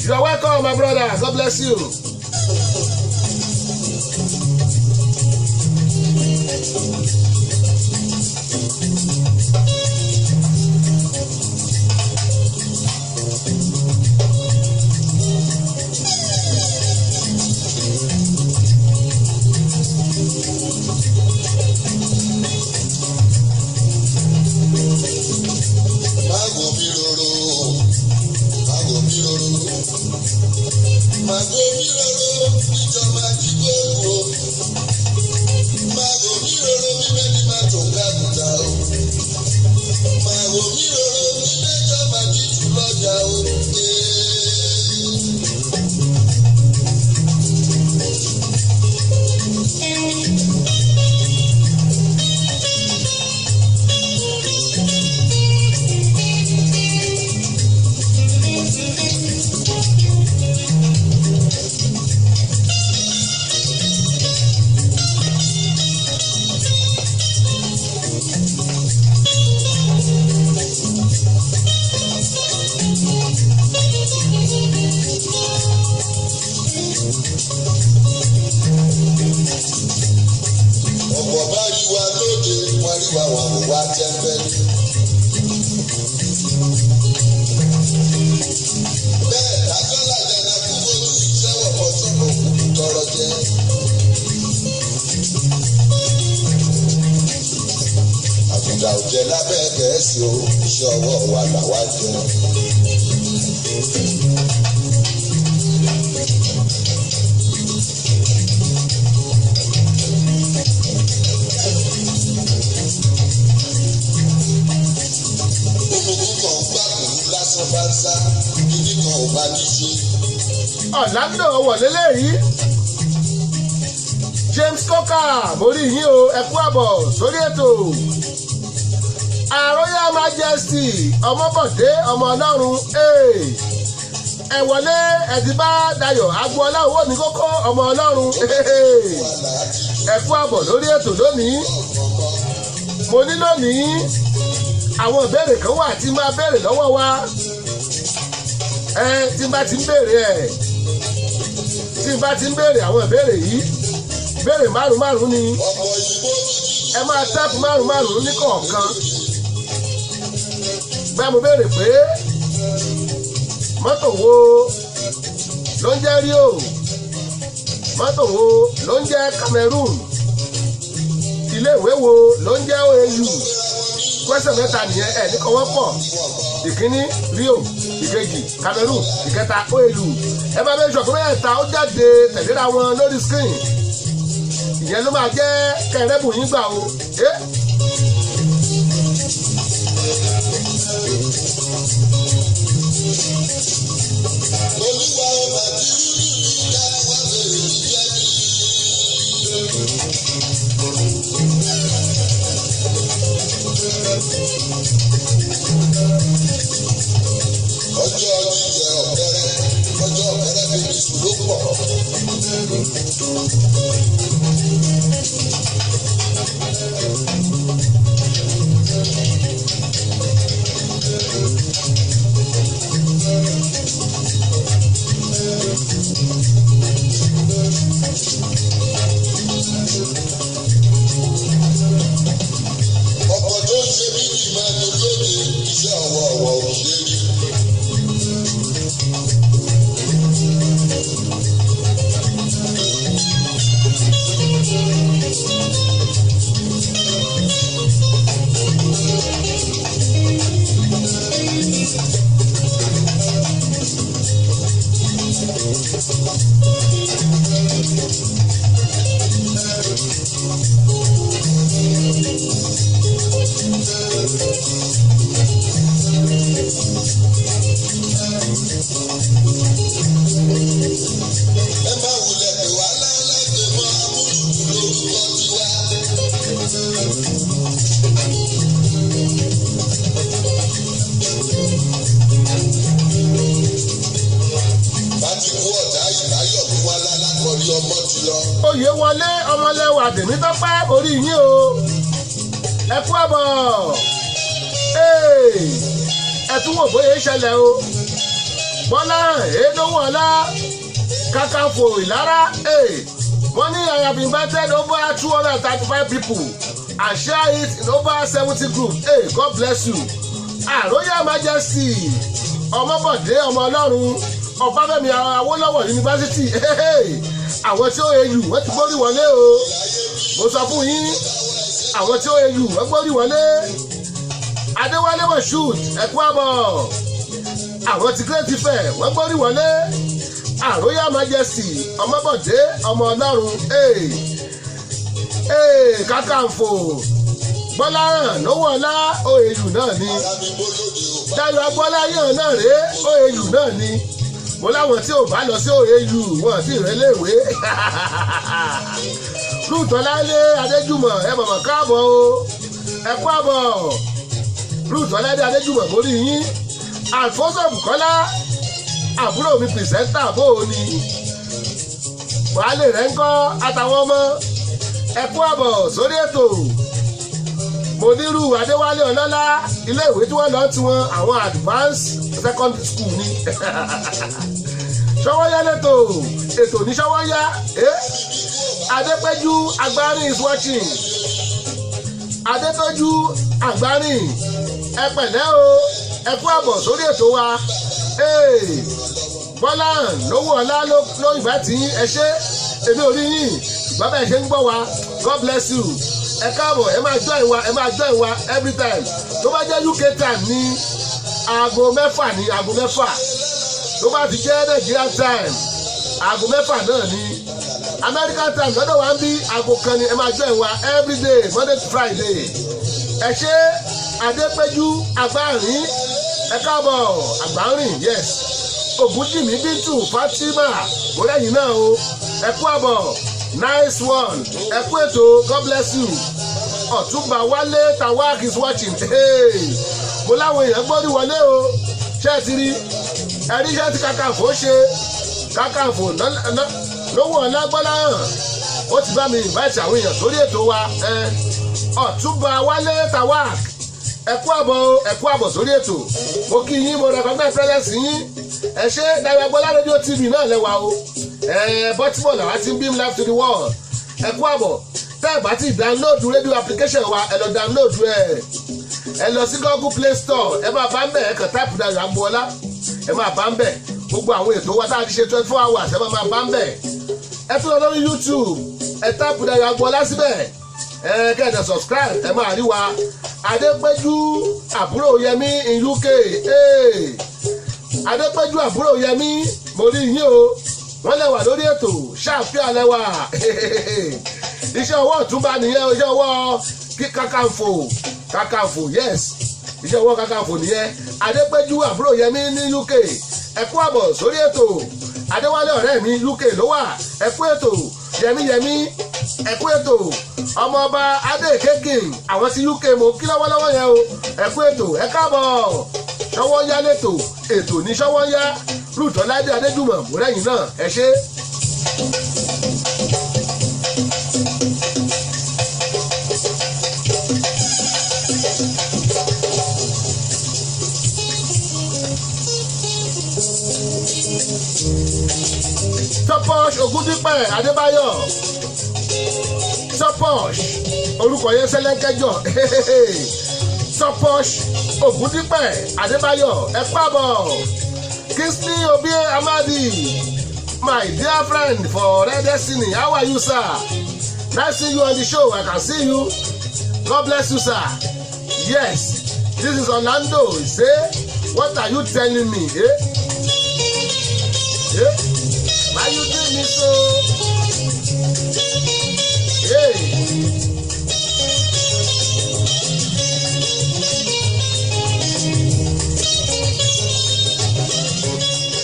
You are welcome, my brother. God bless you. Má wò mí roro, má wò mí roro, má wò mí roro, níjọba jígbó o. Má wò mí roro, mímẹ́ni má tó kábùtà o. Má wò mí roro, mímẹ́jọ má jíjù lọ́jà o. Ee. Ọ̀pọ̀ bá rí wa lóde, wọ́n rí wa, wọ́n wò wá tẹ́ńbẹ́lú. Bẹ́ẹ̀ lájọ́lájà la kú bójú iṣẹ́ wọ̀pọ̀ sọ̀rọ̀ òkú tọrọ jẹ. Àgùdà ò jẹ lábẹ́ Gẹ̀ẹ́sì o, iṣẹ́ ọwọ́ wa làwa jẹ. Olùkú kan gbàgbọ́ lásán bá ń sá, kíní kan ò bá ní ṣe. Orlando wọlé léyìí. James Coker, mo rí yín o, ẹ kú àbọ̀ sórí ètò. Royal Majesty Ọmọbọ̀dé ọmọ Ọlọ́run, ee. Ẹ wọlé, ẹ ti bá Dayọ̀ Agboola owó mi kókó ọmọ Ọlọ́run. Ẹ kú àbọ̀ lórí ètò lónìí. Mo ní lónìí, àwọn ìbéèrè kan wà tí máa béèrè lọ́wọ́ wa. Ẹ tí n bá ti ń béèrè ẹ, tí n bá ti ń béèrè àwọn ìbéèrè yìí, béèrè márùn márùn ni. Ọ̀pọ̀ ìbò. Ẹ máa type márùn márùn ní kọ̀ọ̀kan. Bẹ́ẹ̀ mo béèrè pé mọ́tò wo ló ń jẹ́ Rio? Mọ́tò wo ló ń jẹ́ Cameroon? Iléèwé wo ló ń jẹ́ OAU? Question mẹ́ta nìyẹn. Ẹ̀ ní kọ́ wọ́n pọ̀. Ìkíní Rio, ìkejì Cameroon, ìkẹta OAU. Ẹ bá bẹ́ẹ̀ sọ pé mẹ́ta ó jáde tẹ̀léra wọn lórí screen, ìyẹn ló máa jẹ́ kẹrẹ́bù yín gbà o. Eh? Olúwa ọba tí rí dájú wá fèrè jíjẹ́ bí. Ọjọ́ jíjẹ ọ̀kẹ́rẹ́, ọjọ́ ọ̀kẹ́rẹ́ bèbí sùn ló pọ̀. Ọ̀pọ̀ tó ń ṣe bíbí máa ní lóde, iṣẹ́ ọwọ́ ọwọ́ ò ṣe é rí. Ẹ má wulẹ̀ pè wá lálágbè mọ́, amúlùdù lórúkọ tiwa. Bá ti kú ọ̀tá ìbáyọ̀ mi wá lálákọ̀ọ́rí ọmọ ti lọ. Oyè wọlé ọmọlẹ́wà Tèmítọ́pẹ́, orí yín o. Ẹ kú àbọ̀. Ee, ẹ tún wò bóyá ìṣẹ̀lẹ̀ o. Bọ́lá èédówó ọlá Kakanfò Ìlara. Ee, wọ́n ní I have invited over 235 people and share it in over 70 groups. Hey, God bless you. Royal Majesty Ọmọbọ̀dé ọmọ Ọlọ́run, Ọbáfẹ́mi Awólọ́wọ̀ University. Hey, àwọn tí OAU wọ́n ti gbórí wọlé o. Mo sọ fún yín, àwọn tí OAU wọ́n gbórí wọlé. Adéwálé Moshood, ẹ̀kú àbọ̀. Àwọn tí Great Ife wọ́n gbórí wọlé. Royal Majesty Ọmọbọ̀dé ọmọ Ọlọ́run. Hey, hey, Kakanfò Gbọ́láhàn lówó ọlá, OAU náà ni. Ara mi bó lóde ò bá. Dayọ̀ Agbọ́lá yàn náà rèé, OAU náà ni. Mo láwọn tí ò bá lọ sí OAU wọn sì rẹ́lẹ̀wé. Rúùtọ́lálé Adéjùmọ̀, ẹ mọ̀mọ̀ káàbọ̀ o. Ẹ kú àbọ̀. Rúùtọ́lálé Adéjùmọ̀, mórí yín. Alfonso Bukola, àbúrò mi presenter, bó o ní wàhálà rẹ̀ ń kọ́ àtàwọn ọmọ? Ẹ kú àbọ̀ sórí ètò. Moniru Adéwálé Ọlọ́lá, iléèwé tí wọ́n lọ tí wọ́n, àwọn advanced secondary school ni. Ṣọwọ́yá lẹ́tọ̀ ètò ní ṣọwọ́yá. Adépẹ́jú Agbárin is watching. Adépẹ́jú Agbárin, ẹ pẹ̀lẹ́ o, ẹ kú àbọ̀ sórí ètò wa. Bọ́lá lówó ọlá ló ìgbà tí ẹ ṣe èmi ò rí yín, ṣùgbọ́n bẹ́ẹ̀ ṣe ń gbọ́ wa, God bless you. Ẹ káàbọ̀, ẹ máa join wa, ẹ máa join wa every time. Tó bá jẹ́ UK time ní aago 6 ní aago 6. Tó bá ti jẹ́ Nigerian time, aago 6 náà ní. American time lọ́dọ̀ wa ń bí, aago 1 ni. Ẹ máa join wa every day, Monday to Friday. Ẹ ṣe, Adépẹ́jú Agbárin, ẹ káàbọ̀. Àgbárin, yes. Ògúnjìmí Bíntù Fatima, mọ́lẹ́yìn náà o, ẹ kú àbọ̀. Nice one, ẹ kú ètò, God bless you. Ọ̀túnba Wálé Tawak is watching. Hey, mo láwọn èèyàn gbórí wọlé o. Ṣé ẹ ti rí? Ẹ̀rí iṣẹ́ tí Kakanfò ṣe. Kakanfò lówó ọlágbọ́lá hàn, ó ti bá mi invite àwọn èèyàn sórí ètò wa. Ọ̀túnba Wálé Tawak, ẹ kú àbọ̀ o, ẹ kú àbọ̀ sórí ètò. Mo kí yín, mo recognize presence yín. Ẹ ṣe. Dayo Agboola Radio TV náà lẹ́wà o. Baltimore làwa ti ń beam live to the world. Ẹ kú àbọ̀. Tẹ́ ẹ bá ti download radio application wa, ẹ lọ download ẹ. Ẹ lọ sí Google Play Store, ẹ máa bá ń bẹ̀. Ẹ kàn type Dayo Agboola, ẹ máa bá ń bẹ̀. Gbogbo àwọn ètò wa tá a ti ṣe 24 hours, ẹ máa bá ń bẹ̀. Ẹ tún lọ lórí YouTube, ẹ type Dayo Agboola síbẹ̀, ẹ kẹ́ẹ̀dẹ̀ subscribe, ẹ máa rí wa. Adépẹ́jú àbúrò Yẹmí in UK, hey. Adépẹ́jú àbúrò Yẹmí, mo rí yín o. Wọ́n lè wà lórí ètò ṣáàfíà lẹ́wà. Iṣẹ́ ọwọ́ ọ̀túnba nìyẹn, iṣẹ́ ọwọ́ kí Kakanfò, Kakanfò, yes, iṣẹ́ ọwọ́ Kakanfò nìyẹn. Adépẹ́jú àbúrò Yẹmí ní UK, ẹ kú àbọ̀ sórí ètò. Adéwálé ọ̀rẹ́ mi, UK ló wà, ẹ kú ètò. Yẹmí Yẹmí, ẹ kú ètò. Ọmọọba Adékèké, àwọn tí UK mo kí lọ́wọ́lọ́wọ́ yẹn o. Ẹ kú ètò, ẹ káàbọ̀. Ṣọwọ́ yá lẹ́tò, ètò ní ṣọwọ́ yá. Rúùtọ́ládé Adéjùmọ̀, mọ́rẹ́yìn náà, ẹ ṣé. Tọpọ́ṣ Ògúndípẹ̀ Adébáyọ̀, Tọpọ́ṣ, orúkọ yẹn sẹ́lẹ̀kẹjọ. Tọpọ́ṣ Ògúndípẹ̀ Adébáyọ̀, ẹ káàbọ̀. Kingsley Obi Amadi, my dear friend for Red Destiny, how are you, sir? Nice seeing you on the show. I can see you. God bless you, sir. Yes, this is Orlando. Say, what are you telling me, eh? Eh? Why you do me so? Hey.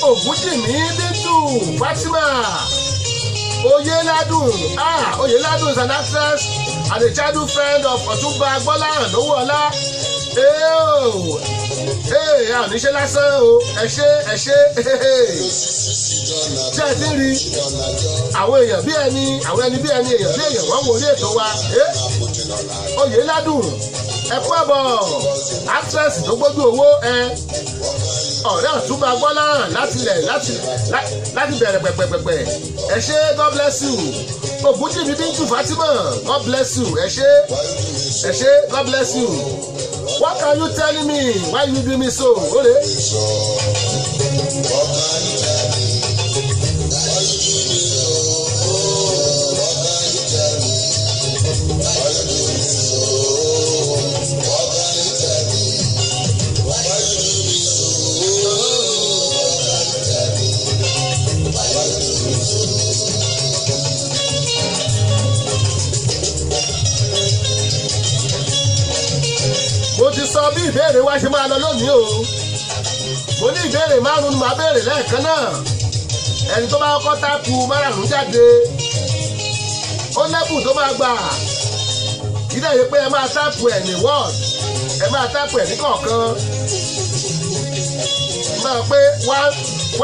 Ògúnjìmí Bíntù Fatima Oyeládùn, ah, Oyeládùn is an actress and a childhood friend of Ọ̀túnba Gbọ́láhàn Lówóọlá. Ee, a ò ní ṣe lásán o. Ẹ ṣé, ẹ ṣé. Ṣé ẹ ti ń rí àwọn èèyàn bí ẹni, àwọn ẹni bí ẹni, èèyàn bí èèyàn, wọ́n wò orí ètò wa? Oyeládùn, ẹ kú àbọ̀. Actress tó gbójú owó, ẹ ọ̀rẹ́ Ọ̀túnba Gbọ́láhàn láti ilẹ̀, láti bẹ̀rẹ̀ pẹ̀pẹ̀pẹ̀pẹ̀. Ẹ ṣé, God bless you. Ògúnjìmí Bíntù Fatima, God bless you. Ẹ ṣé, ẹ ṣé, God bless you. What can you tell me? Why you do me so? Ore. What can you tell me? Why you do me so? What can you tell me? Why you do me so? What can you tell me? Why you do me so? What can you tell me? Why you do me so? Mo ti sọ bí ìbéèrè wa ṣe máa lọ lónìí o. Mo ní ìbéèrè márùn-ún ni màá béèrè lẹ́ẹ̀kan náà. Ẹni tó bá kọ́kọ́ type márùn-ún jáde, ó lẹ́bùn tó máa gbà. Kí dẹ̀ yẹ pé ẹ máa type ẹ̀ ní word, ẹ máa type ẹ̀ ní kọ̀ọ̀kan. Máa pé one,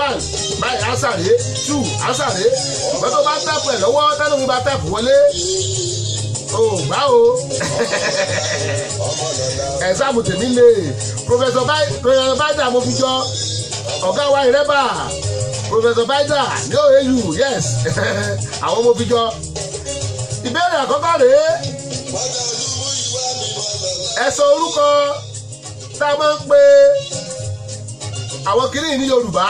one báyìí, answer rèé, two, answer rèé. Ṣùgbọ́n tó bá type ẹ̀ lọ́wọ́, tẹ́lẹ̀ mi bá type wọlé o, gbá o. Exam tèmi lè. Professor Baida, mo fi jọ ọ̀gá wa ìrẹ́bà, Professor Baida ní OAU, yes, àwọn mo fi jọ. Ìbéèrè àkọ́kọ́ rèé. Ẹ sọ orúkọ tá a máa ń pe àwọn kìnnìún ní Yorùbá,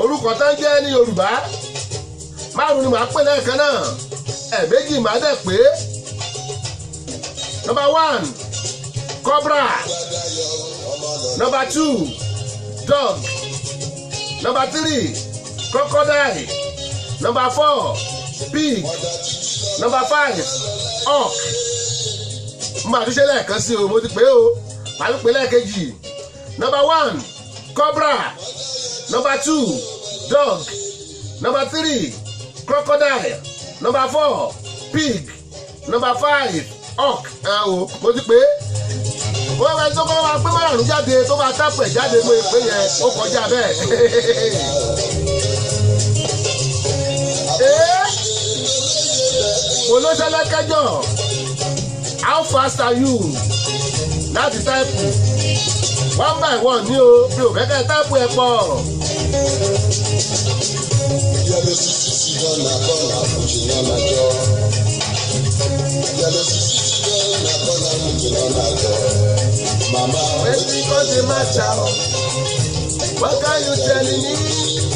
orúkọ tá ń jẹ́ ní Yorùbá. Márùn ni màá pè lẹ́ẹ̀kan náà, ẹ̀ẹ̀mejì màá dẹ̀ pé. Number one, cobra. Number two, dog. Number three, crocodile. Number four, pig. Number five, hawk. Mo máa tún ṣe lẹ́ẹ̀kan sí o. Mo ti pè é o, màá tún pè é lẹ́ẹ̀kejì. Number one, cobra. Number two, dog. Number three, crocodile. Number four, pig. Number five, hawk. Ẹ o, mo ti pè é. Wọ́n wá tó kọ́ máa pé márùn-ún jáde tó máa tápù ẹ̀ jáde mú ìpè yẹn ó kọjá bẹ́ẹ̀. Ee, olóṣèlú kẹjọ, how fast are you láti táìpù one by one ní o, mi ò fẹ́ kẹ́ táìpù ẹ̀ pọ̀. Yellow sisi gonna gonna fuji na jo. Yellow sisi gonna gonna fuji na jo. Mama, Wetin come dey matter o? What can you tell me?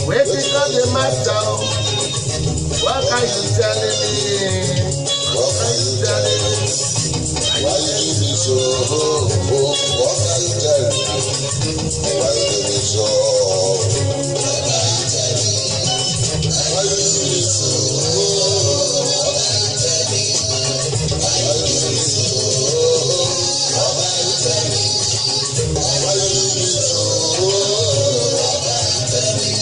Wetin come dey matter o? What can you tell me? What can you tell me? Why you do me so? Oh, oh, what can you tell me? Why you do me so? What can you tell me? Why you do me so? What can you tell me? Why you do me so? What can you tell me? Why you do me so? What can you tell me?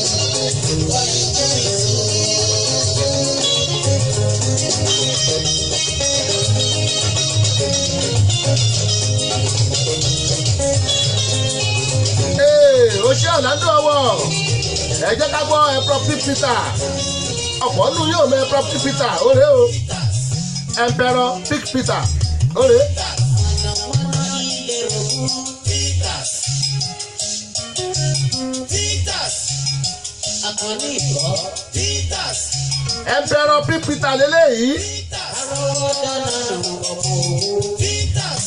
Why you do me so? Ee, o ṣé ọ̀làndó ọwọ́, ẹ jẹ́ ká gbọ́ Emperor Peter. Ọ̀pọ̀ nù yóò mọ Emperor Peter, ó rè o. Emperor Big Peter, ó rè. Peters. Peters. Akànní ìkọ́. Peters. Emperor Big Peter lélẹ́yìí. Peters. Arówó dáná nù ọmọ òwú. Peters.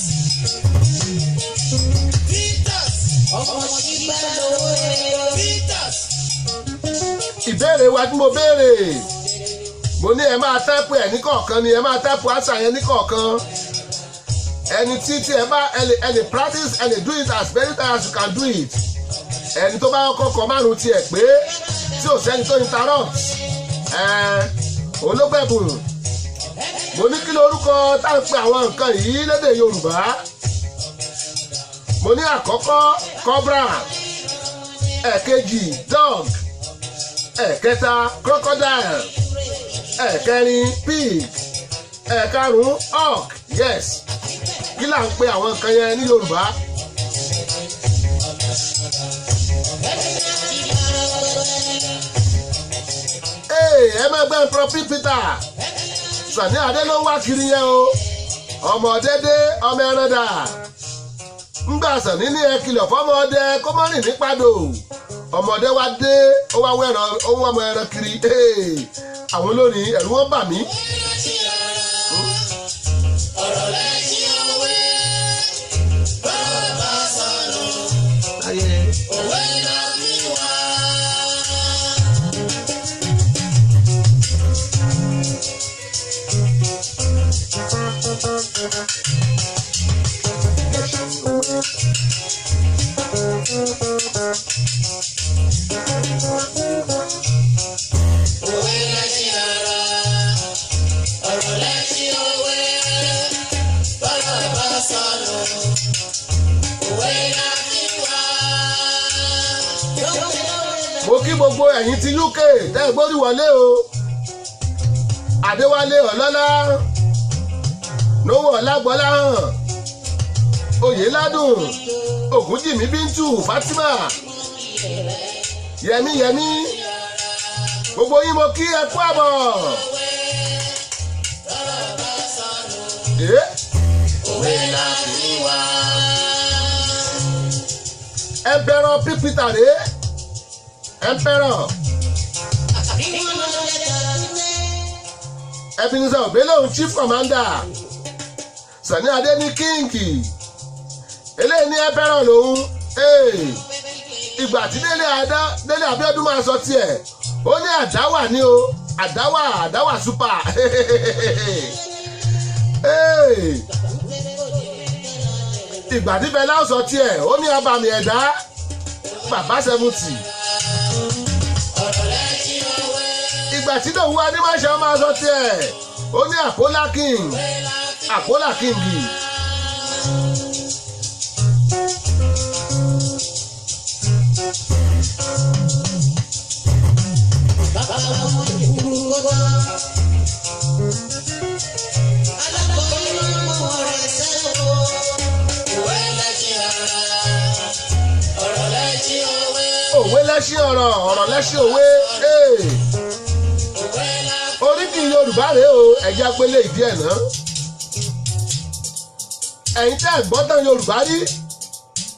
Peters. Ọmọ ṣígbà lówó ẹyọ. Peters. Ìbéèrè wa tí mo béèrè, mo ní ẹ máa táìpù ẹ ní kọ̀ọ̀kan ni ẹ máa táìpù àṣà yẹn ní kọ̀ọ̀kan. Ẹni tí tí ẹ bá ẹ lè practice, ẹ lè do it as many times as you can do it. Ẹni tó bá kọ́kọ́ márùn tiẹ̀ pé tí ò sẹ́ni tó interrupt, ẹ olóògbẹ̀bùn. Mo ní kí lorúkọ tá à ń pe àwọn nǹkan yìí lédè Yorùbá. Mo ní àkọ́kọ́ cobra, ẹ̀kejì dog, ẹ̀kẹta crocodile, ẹ̀kẹrin pig, ẹ̀karùn-ún hawk. Yes, kí là ń pe àwọn nǹkan yẹn ní Yorùbá? Ee, ẹ máa gbẹ́ Emperor Peter. Sani Adé ló ń wá kiri yẹn o. Ọmọ dédé ọmọ ẹran dà. Ńgbà Sani ní ẹ kìlọ̀ fọmọdé kó má rìn ní padò. Ọmọdé wa dé, ó wá wọ ẹran, ó wá ọmọ ẹran kiri. Ee, àwọn olórin ẹ̀rù wọn bà mí. Ọ̀rọ̀ lẹ́yìn òwe. Bàbá sọnù. Òwe la fi wá. Òwe lẹ́yìn ara. Ọ̀rọ̀ lẹ́yìn òwe. Bàbá sọnù. Òwe la fi wá. Mo kí gbogbo ẹ̀yin ti UK tẹ́ ẹ gbórí wọlé o. Adéwálé Ọlọ́lá, Nówó Ọlágbọ́lá hàn, Oyèládùn, Ògúnjìmí Bíntù, Fatima, Yẹmí Yẹmí, gbogbo yín mo kí, ẹ kú àbọ̀. Ee, Òwe la fi wá. Emperor Peter rèé, Emperor. Ebenezer Obey lòun chief commander, Sani Adé ní kíngì, eléyìí ní Emperor lòun. Ee, ìgbà tí Délé Délé Abíọ́dún máa sọ tiẹ̀, ó ní àdáwà ní o, àdáwà, àdáwà super. Ee, ìgbà tí Fẹlá sọ tiẹ̀, ó ní abàmì ẹ̀dá bàbá 70. Ìgbà tí Dòwú Adémáṣe máa sọ tiẹ̀, ó ní Àpólà king, Àpólà king. Bàbá wa kúrú kọ́tà. Alákọ̀ọ́yún mọ̀ rẹ̀ sẹ́wọ̀n. Òwe lẹ́yìn Lẹ́ṣin ọ̀rọ̀, ọ̀rọ̀ lẹ́ṣin òwe. Oríkì Yorùbá rèé o, ẹ̀jẹ̀ apẹ́lẹ́ ìdí ẹ̀ náà. Ẹ̀yin tẹ́ ẹ̀ gbọ́ tán Yorùbá rí,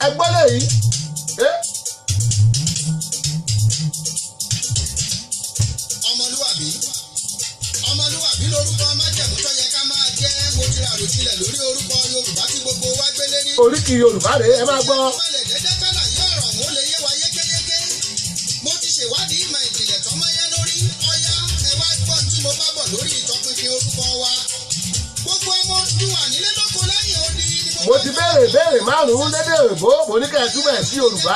ẹ gbọ́ léyìí. Ọmọlúwàbí, ọmọlúwàbí lórúkọ májẹ̀mú tó yẹ ká máa jẹ́. Mo ti rà àròjinlẹ̀ lórí orúkọ Yorùbá tí gbogbo wa gbé lérí. Oríkì Yorùbá rèé, ẹ máa gbọ́. Balẹ̀ jẹ́jẹ́ kálàyé ọ̀rọ̀ òun ó lè yé wa yékéyéké. Mo ti ṣèwádìí ìmọ̀ ìjìnlẹ̀ tó mọ́yẹ́ lórí. Ọ̀yá, ẹ wá gbọ́ tí mo bá bọ̀ lórí ìtọpinpin orúkọ wa. Gbogbo ọmọ Odùduwà nílé lóko lẹ́yìn odi ni Mo ti béèrè béèrè márùn-ún lédè òyìnbó, mo ní kẹ́ ẹ túbẹ̀ sí Yorùbá.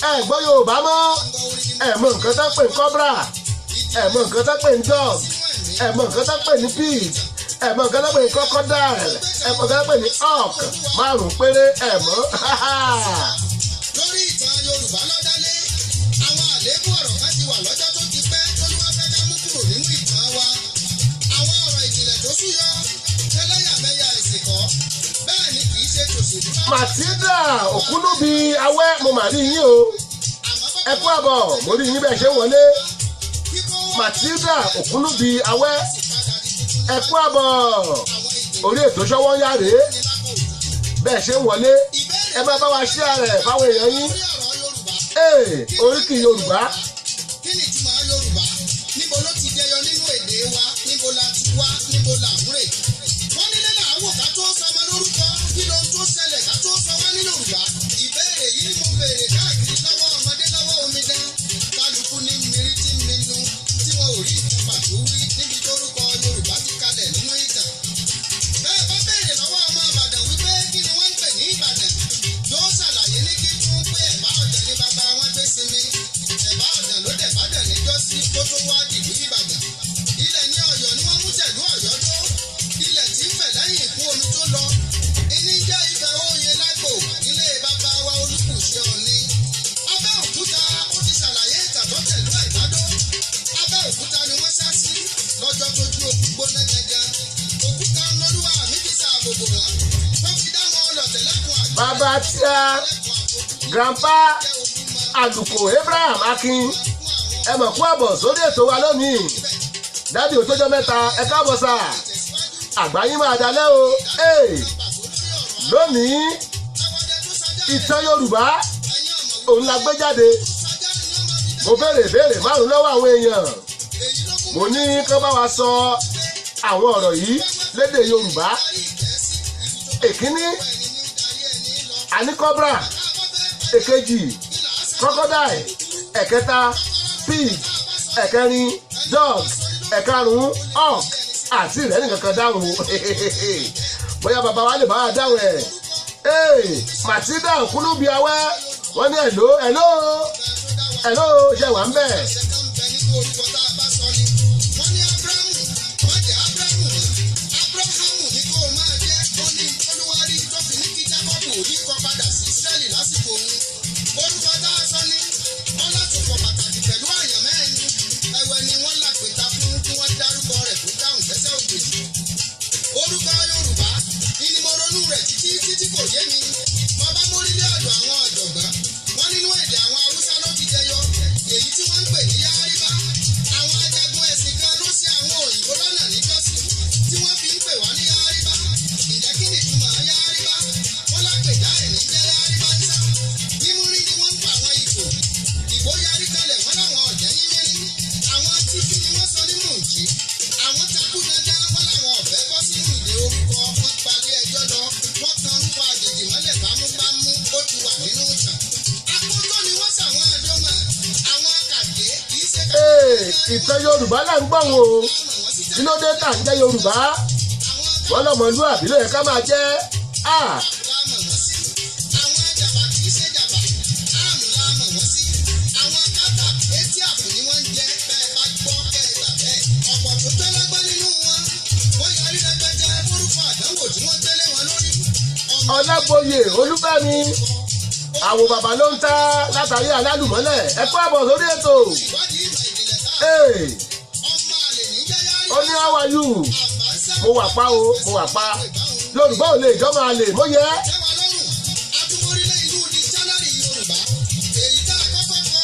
Ẹ gbọ́ Yorùbá mọ́, ẹ mọ nǹkan tó ń pè ní cobra, ẹ mọ nǹkan tó ń pè ní dog, ẹ mọ nǹkan tó ń pè ní pig, ẹ mọ nǹkan tó ń pè ní crocodile, ẹ mọ nǹkan tó ń pè ní hawk. Márùn-ún péré ẹ mọ̀. Lórí ìtàn Yorùbá lọ́dálé, àwọn àléébù ọ̀rọ̀ kan ti wà lọ́jọ́ tó ti pẹ́ tólúwa fẹ́ ká mú kúrò nínú ìtàn wa. Àwọn ọ̀rọ̀ ìjìnlẹ̀ tó súyọ tẹ́lẹ̀yàmẹ̀yà ẹ̀sìn kọ́, bẹ́ẹ̀ ni kì í ṣe tòṣèlú. Matilda Òkúnúbi Awẹ́, mo mà rí yín o, ẹ kú àbọ̀, mo rí yín bẹ́ẹ̀ ṣe ń wọlé. Matilda Òkúnúbi Awẹ́, ẹ kú àbọ̀, orí ètò Ṣọwọ́ ń yá rèé. Bẹ́ẹ̀ ṣe ń wọlé, ẹ máa bá wa ṣí ààrẹ fáwọn èèyàn yín. Ee, oríkì Yorùbá. Kí ni ìtumọ̀ Yorùbá? Níbo ló ti jẹyọ nínú èdè wa? Níbo la ti wá? Níbo là ń rè? Wọ́n nílé là ń wò ká tó sọmọ lórúkọ. Kí ló ń tó ṣẹlẹ̀ ká tó sọ wá ní Yorùbá? Ìbéèrè yìí ni mo béèrè káàkiri lọ́wọ́ ọmọdé, lọ́wọ́ omidan. Kálukú ní mírí tí ń minú tí wọn ò rí nǹkan pàtó wí níbi tórúkọ Yorùbá ti kalẹ̀ nínú ìtàn. Bẹ́ẹ̀ bá béèrè lọ́wọ́ ọmọ Ìbàdàn wípé kí ni wọ́n ń pè ní Ìbàdàn, yóò ṣàlàyé ní kíkún pé Ẹ̀bá Ọ̀dàn ni bàbá wọn gbé sinmi. Ẹ̀bá Ọ̀dàn ló dẹ̀ bàdàn níjọ́sí kó tó wá dìlú Ìbàdàn. Ilẹ̀ ní Ọ̀yọ́ ni wọ́n mú tẹ̀lú Ọ̀yọ́ dó. Ilẹ̀ tí ń fẹ̀ lẹ́yìn ìkún omi tó lọ. Iní jẹ́ Ifẹ̀ Oye lágbo nílé bàbá wa Olúkùṣe Ọ̀ni. Abẹ́òkúta, ó ti ṣàlàyé ìtàn tó tẹ̀lú Ẹ̀gbádó. Abẹ́òkúta ni wọ́n sá sí lọ́jọ́ tójú ogun gbóná gangan. Òkúta ńlọ́lúwa mi fi ṣàbòbò wọn. Tó fi dá wọn lọ̀tẹ̀ lẹ́kùn àgbẹ̀. Bàbá tíá, grandpa Àlùkò Abraham Akin, ẹ mọ̀ kú àbọ̀ sórí ètò wa lónìí. Daddy, ò tójọ́ mẹ́ta, ẹ káàbọ̀ sà. Àgbáyé máa dalẹ́ o. Lónìí, ìtàn Yorùbá òun la gbé jáde. Mo béèrè béèrè márùn lọ́wọ́ àwọn èèyàn, mo ní kán bá wa sọ àwọn ọ̀rọ̀ yìí lédè Yorùbá. Èkíní, àní cobra. Èkejì, crocodile. Ẹ̀kẹta, pig. Ẹ̀kẹrin, dog. Ẹ̀karùn-ún, hawk. Àti ìrẹ́ nìkan kan dáhùn o. Bóyá bàbá wa lè bá wa dáhùn ẹ̀. Ee, Matilda Òkúnúbi Awẹ́, wọ́n ní hello, hello, hello, ṣe wà ń bẹ̀? Àṣẹ kan bẹ nínú orúkọ tá a bá sọ ni. Wọ́n ní Ábúráhámù, má jẹ́ Ábúráhámù mọ́. Ábúráhámù ni kó o máa jẹ́. Ó ní Olúwarí tó fi ní kí Jákọ́bù rí kọ padà sí Ísírẹ́lì lásìkò òun. Orúkọ tá a sọ ni ọlátòpọ̀ pàtàkì pẹ̀lú àyànmọ́ ẹni. Ẹ̀wẹ̀ ni wọ́n làpẹta fún kí wọ́n dárúkọ rẹ̀ tó dáhùn fẹsẹ̀ ògbèjì. Orúkọ Yorùbá ni mo ronú rẹ̀ títí títí kò yé mi. Mo bá mórílé ọ̀dọ̀ àwọn ọ̀jọ̀gbọ́n. Wọ́n nínú èdè àwọn Haúsá ló ti jẹyọ, èyí tí wọ́n ń pè ní Yáríbá. Àwọn ajagun ẹ̀sìn kan ló ṣe àwọn òyìnbó lọ́nà níjọ́sí tí wọ́n fi ń pè wá ní Yáríbá. Ǹjẹ́ kí ni ìtumọ̀ Yáríbá? Wọ́n lápèjá ẹ̀ ní jẹ́ Yáríbá ń sá. Mímúrí ni wọ́n ń pa àwọn Ìgbò. Ìgbò yarí kalẹ̀, wọ́n láwọn ọ̀jẹ̀ yín mírí. Àwọn tífí ni wọ́n sọ ní Mùjí. Àwọn takú dandan, wọ́n láwọn ọ̀fẹ́ bọ́ sínú ìdè orúkọ. Wọ́n palẹ̀ ẹjọ́ lọ. Wọ́n kan orúkọ àjèjì mọ́lẹ̀ bámúbámú, ó ti wà nínú ìtàn. Akótó ni wọ́n ṣàwọn àdómà. Àwọn kàdé kì í ṣe Ee, ìtàn Yorùbá là ń gbọ̀n o. Kí ló dé tà ń jẹ́ Yorùbá? Wọ́n lọ́mọlúàbí ló yẹ ká máa jẹ́ à. La mọ̀ wọ́n sí. Àwọn jàbá kì í ṣe jàbá. Áàmù la mọ̀ wọ́n sí. Àwọn kátà etí àpò ni wọ́n ń jẹ. Bẹ́ẹ̀ bá gbọ́ kẹ́ ẹ gbà bẹ́ẹ̀. Ọ̀pọ̀ tó tẹ́ lọ́gbọ́n nínú wọn. Wọ́n yarí rẹpẹtẹ forúkọ àdánwò tí wọ́n gbélé wọn lórí. Ọmọ Ọlábòye Olúfẹ́mi àwọn bàbá ló ń ta látàrí alálùmọ́lẹ̀, ẹ kú àbọ̀ sórí ètò. Ìwádìí ìmọ̀ ìjìnlẹ̀ tá Ee, ọmọ àlè ní jẹ́ yárí. Ó ní how are you? Àbáṣá Mo wà pa o, mo wà pa. Yorùbá ò lè jọ́ máa lè mo yẹ. Tẹ́wa lọ́rùn, atúmọ̀rílẹ̀ ìlú dictionary Yorùbá. Èyí tá a kọ́kọ́ kọ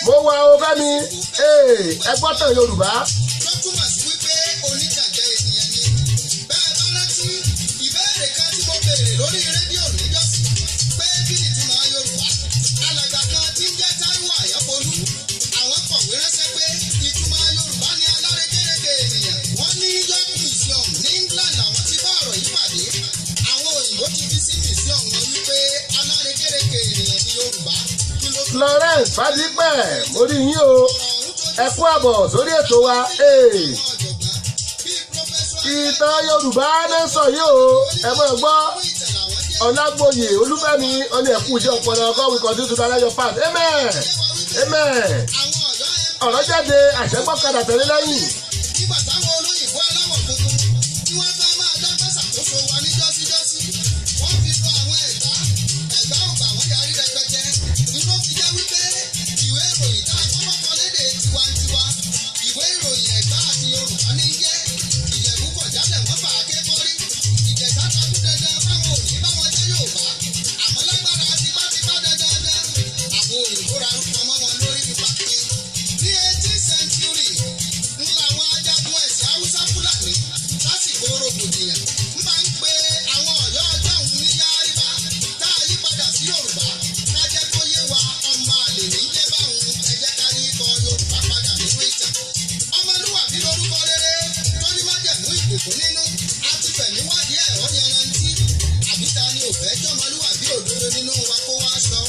Mo wá o Fẹ́mi, ẹ gbọ́ tàn Yorùbá. Tó túmọ̀ sí wípé onítànjẹ ènìyàn ni. Bẹ́ẹ̀ bá rántí ìbéèrè kan tí mo béèrè lórí rédíò níjọ́sí pé kí ni ìtumọ̀ Yorùbá. Alàgbà kan tí ń jẹ́ Táíwò Àyànfolú. Àwọn kọ̀wé ránṣẹ́ pé ìtumọ̀ Yorùbá ni alárékérekè ènìyàn. Wọ́n ní York Museum ní England làwọn ti bá ọ̀rọ̀ yìí pàdé. Àwọn òyìnbó ti fi sí museum wọn wípé alárékérekè ènìyàn ni Yorùbá. Kí ló fi Florence Fadípẹ̀, mo rí yín o. ọ̀rọ̀ ọ̀hún tó Ẹ kú àbọ̀ sórí ètò wa. àwọn ọ̀jọ̀gbọ́n bíi Prọfẹ́sọ̀ Ìtàn Yorùbá ló ń sọ yìí o, ẹ mọ̀ gbọ́. Ọlágbóyè Olúfẹ́mi ọní ẹ̀kú iṣẹ́ ọpọlọ God will continue to direct your path. Amen. Amen. Àwọn ọ̀yọ́ ẹ̀ Ọ̀rọ̀ jáde, àṣẹgbọ́kadà tẹ̀lé lẹ́yìn. Nígbà táwọn olóyìnbó aláwọ̀ funfun tí wọ́n fẹ́ máa dágbà ṣàkóso wa ní jọ́síjọ́sí, wọ́n fi lọ àwọn Ẹ̀gbá. Ẹ̀gbá ò gbà, wọ́n yarí rẹpẹtẹ. Ní ló fi jẹ́ wípé ìwé ìròyìn tá a kọ́kọ́ kọ lédè tiwantiwa, ìwé ìròyìn Ẹ̀gbá àti Yorùbá ní jẹ́. Ìjẹ̀bú kọ̀ jálẹ̀, wọ́n fà á ké kọ́rí. Ìjẹ̀ṣà takú dandan fáwọn òní báwọn jẹ́ Yorùbá, àmọ́ lágbára tipátipá dandandan àwọn òyìnbó ra rúkọ mọ́ wọn lórí pápẹ́. Ní 18th century ń làwọn ajagun ẹ̀sìn Haúsá Fúlàní lásìkò rògbòdìyàn ń máa ń pe àwọn Ọ̀yọ́ ọjọ́ òun ní Yáríbá, tá a yí padà sí Yorùbá. Ká jẹ́ kó yé wa, ọmọ àlè ní jẹ́ báwọn. Ẹ jẹ́ ká yí kọ Yorùbá padà nínú ìtàn. Ọmọlúwàbí lórúkọ rere tó ní májẹ̀mú ìbùkún nínú. A ti fẹ̀mí wádìí ẹ̀, ó yanrantí. Àbí ta ni ò fẹ́ jọmọlúwàbí òdodo nínú wa kó wá sọ?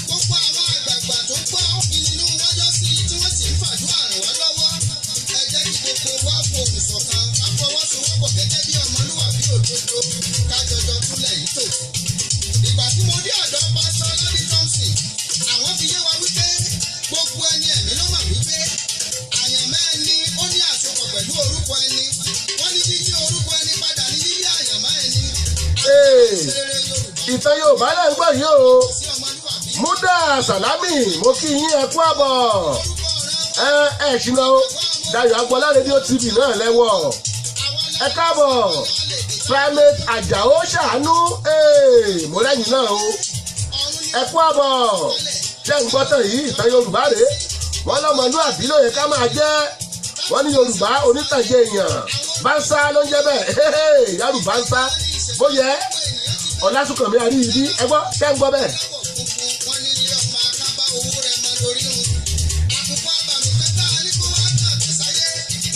Gbogbo àwọn àgbààgbà tó gbọ́ nínú wọn yọ sí i tí wọ́n sì ń fàdúrà ràn wá lọ́wọ́. Ẹ jẹ́ kí gbogbo wa fohùn ṣọ̀kan, ká fọwọ́sowọ́pọ̀ gẹ́gẹ́ bí ọmọlúwàbí òdodo, ká jọjọ túlẹ̀ yìí tò. Ìgbà tí mo dé ọ̀dọ̀ Pásítọ̀ Ládì Thompson, àwọn fi yé wa wípé gbogbo ẹni ẹ̀mí ló mọ̀ wípé àyànmọ́ ẹni ó ní àsopọ̀ pẹ̀lú orúkọ ẹni. Wọ́n ní yíyí orúkọ ẹni padà ní yíyí àyànmọ́ ẹni. Rere Yorùbá Ìtàn Yorùbá lẹ́ ń gbọ́ yìí o. sí ọmọlúwàbí. Múdà Sàlámì, mo kí yín, ẹ kú àbọ̀. Orúkọ ọ̀ràn Ẹ ẹ ṣìnà o. Dayọ̀ Agbọ́lá rédíò TV náà lẹ́wọ̀. àwa Ẹ káàbọ̀. Primate Àjàó ṣàánú. Mo lẹ́yìn náà o. Ọ̀run ní Ẹ kú àbọ̀. Ṣé ń gbọ́ tàn yìí? Ìtàn Yorùbá rèé. Wọ́n lọ́mọlúàbí ló yẹ ká máa jẹ́. Wọ́n ní Yorùbá onítànjẹ èèyàn. Bánsá ló ń jẹ́ bẹ́ẹ̀. Yorùbá ń sá. Bóyá Ọlásùnkànmí Àríyìbí, ẹ gbọ́, ṣé ń gbọ́ bẹ́ẹ̀? Aláwọ̀ funfun, wọn nílé ọmọ akábá owó rẹ̀ mọ lórí run. Àkùkọ àbàmì kẹta ní kó wá tàn tẹ̀sáyé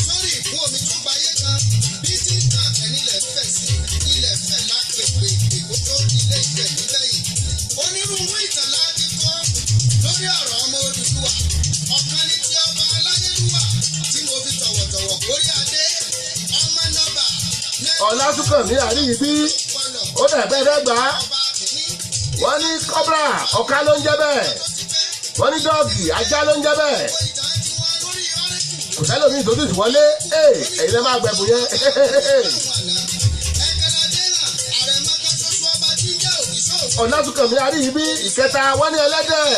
sórí ìkún omi tó gbayé kan. Bí tí ń tàn tẹ̀ nílẹ̀ fẹ̀ sí, ilẹ̀ fẹ̀ lápèpè èkó tó ilé Ifẹ̀ nígbẹ̀yìn. Onírúurú ìtàn la ti kọ́ lórí ọ̀rọ̀ ọmọ Odùduwà. Ọ̀kan ní ti ọba aláyélúwà tí mo fi tọ̀wọ̀tọ̀wọ̀ kórí adé ọmọ nọ́bà Ọlásùnkànmí Àríyìbí nẹ́ẹ̀kọ́lọ̀ ó dẹ̀ bẹ́ẹ̀ dẹ́gbà. ọba kìíní Wọ́n ní kọ́bra, ọ̀ká ló ń jẹ́ bẹ́ẹ̀. tó ti fẹ́ Wọ́n ní dọ́ọ̀gì, ajá ló ń jẹ́ bẹ́ẹ̀. ìtàn tiwọn lórí ọ́rẹ́kù. Kò sẹ́lòmíì tó tún wọlé. Ẹ̀yin lẹ́ máa gbẹ̀bù yẹn. Ọlásùnkànmí Àríyìbí ìkẹta, wọ́n ní ẹlẹ́dẹ̀.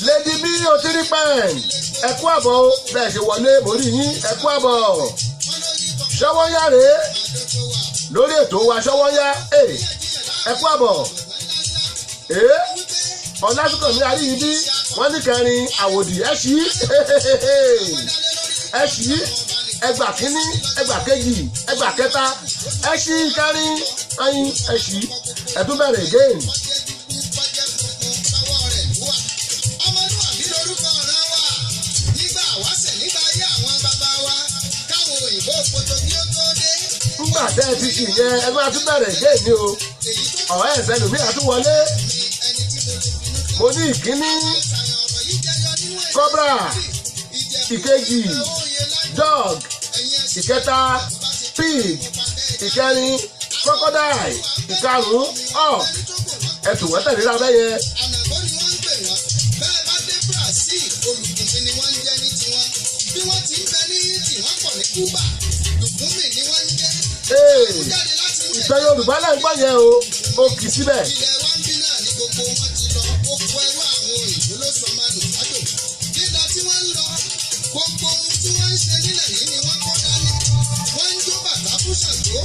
Lady B Otiri pen, ẹ kú àbọ̀ o. Bẹ́ẹ̀ ṣe wọlé, mo rí yín, ẹ kú àbọ̀. Ṣọwọ́ yá rèé lórí ètò wa, ṣọwọ́ yá. Ẹ kú àbọ̀. Ọlásùnkànmí Àríyìbí wọ́n ní kẹrin, àwòdì. Ẹ ṣí, ẹ ṣí, ẹgbà kínní, ẹgbà kejì, ẹgbà kẹta, ẹ ṣí kẹrin ẹyin, ẹ ṣí, ẹ tún bẹ̀rẹ̀ again. Ọmọlúwàbí lorúkọ ọ̀ràn wa nígbà wáṣẹ̀, nígbà ayé àwọn bàbá wa, káwọn òyìnbó Potogí ó tó dé. Nígbà tẹ́ ẹ ti ṣì yẹn, ẹ máa tún bẹ̀rẹ̀ again ni o. Èyí tó Ọ̀rẹ́ ẹ̀sẹ̀ lòmí àtúwọlé. mi ẹni tí mo lè finú tán. Mo ní ìkíní Àṣàyàn ọ̀rọ̀ yìí jẹyọ nínú èdè kọ́bra, Ìjẹ̀bú, ìkejì òye lájọ dog, ẹ̀yìn ẹ̀sìn ìkẹta pig, ìkẹrin crocodile, ìkarùn-ún hawk. Ẹ tù wọ́n tẹ̀lé lábẹ́ yẹn. Ànàgó ni wọ́n ń pè wọ́n. Bẹ́ẹ̀ bá dé Brazil, olùkùnmi ni wọ́n ń jẹ́ ní tiwọn. Bí wọ́n ti ń bẹ ní Haiti, wọ́n pọ̀ ní Cuba, lùkùnmí ni wọ́n ń jẹ́. Ee, Jáde láti inú ìtàn Yorùbá náà ń gbọ́ yẹn o, ó kì í síbẹ̀. Ilẹ̀ wa ń bí náà ní gbogbo wọn ti lọ. Oko ẹrú àwọn òyìnbó ló sọ máa nù sájò. Lílọ tí wọ́n ń lọ, gbogbo ohun tí wọ́n ń ṣe nílẹ̀ yìí ni wọ́n kó dání. Wọ́n ń jó bàtà fún Ṣàngó.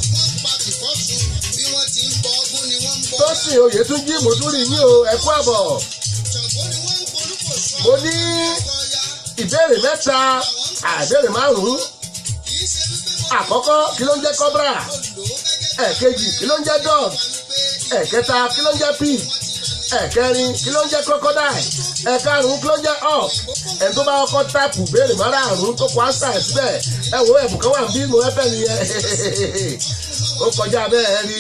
Tósìn Oyètúnjí, mo tún rí yín o, ẹ kú àbọ̀. Ṣàngó ni wọ́n ń polúkòṣù Mo ní ọya. ìbéèrè mẹ́ta, àìbéèrè márùn-ún. Kì í ṣe wípé mo Àkọ́kọ́, kí ló ń jẹ́ cobra? lò ó gẹ́gẹ́ bí Ẹ̀kejì, kí ló ń jẹ́ dog? wípé Ẹ̀kẹta, kí ló ń jẹ́ pig? Ẹ̀kẹrin, kí ló ń jẹ́ crocodile? Ẹ̀karùn-ún, kí ló ń jẹ́ hawk? Ẹni tó bá kọ́kọ́ táàpù béèrè márààrún tó kọ ánsà ẹ̀ síbẹ̀, ẹ wo, ẹ̀bùn kan wà bí mo fẹ́ fẹ́ nìyẹn. Ó kọjá bẹ́ẹ̀. Ẹ rí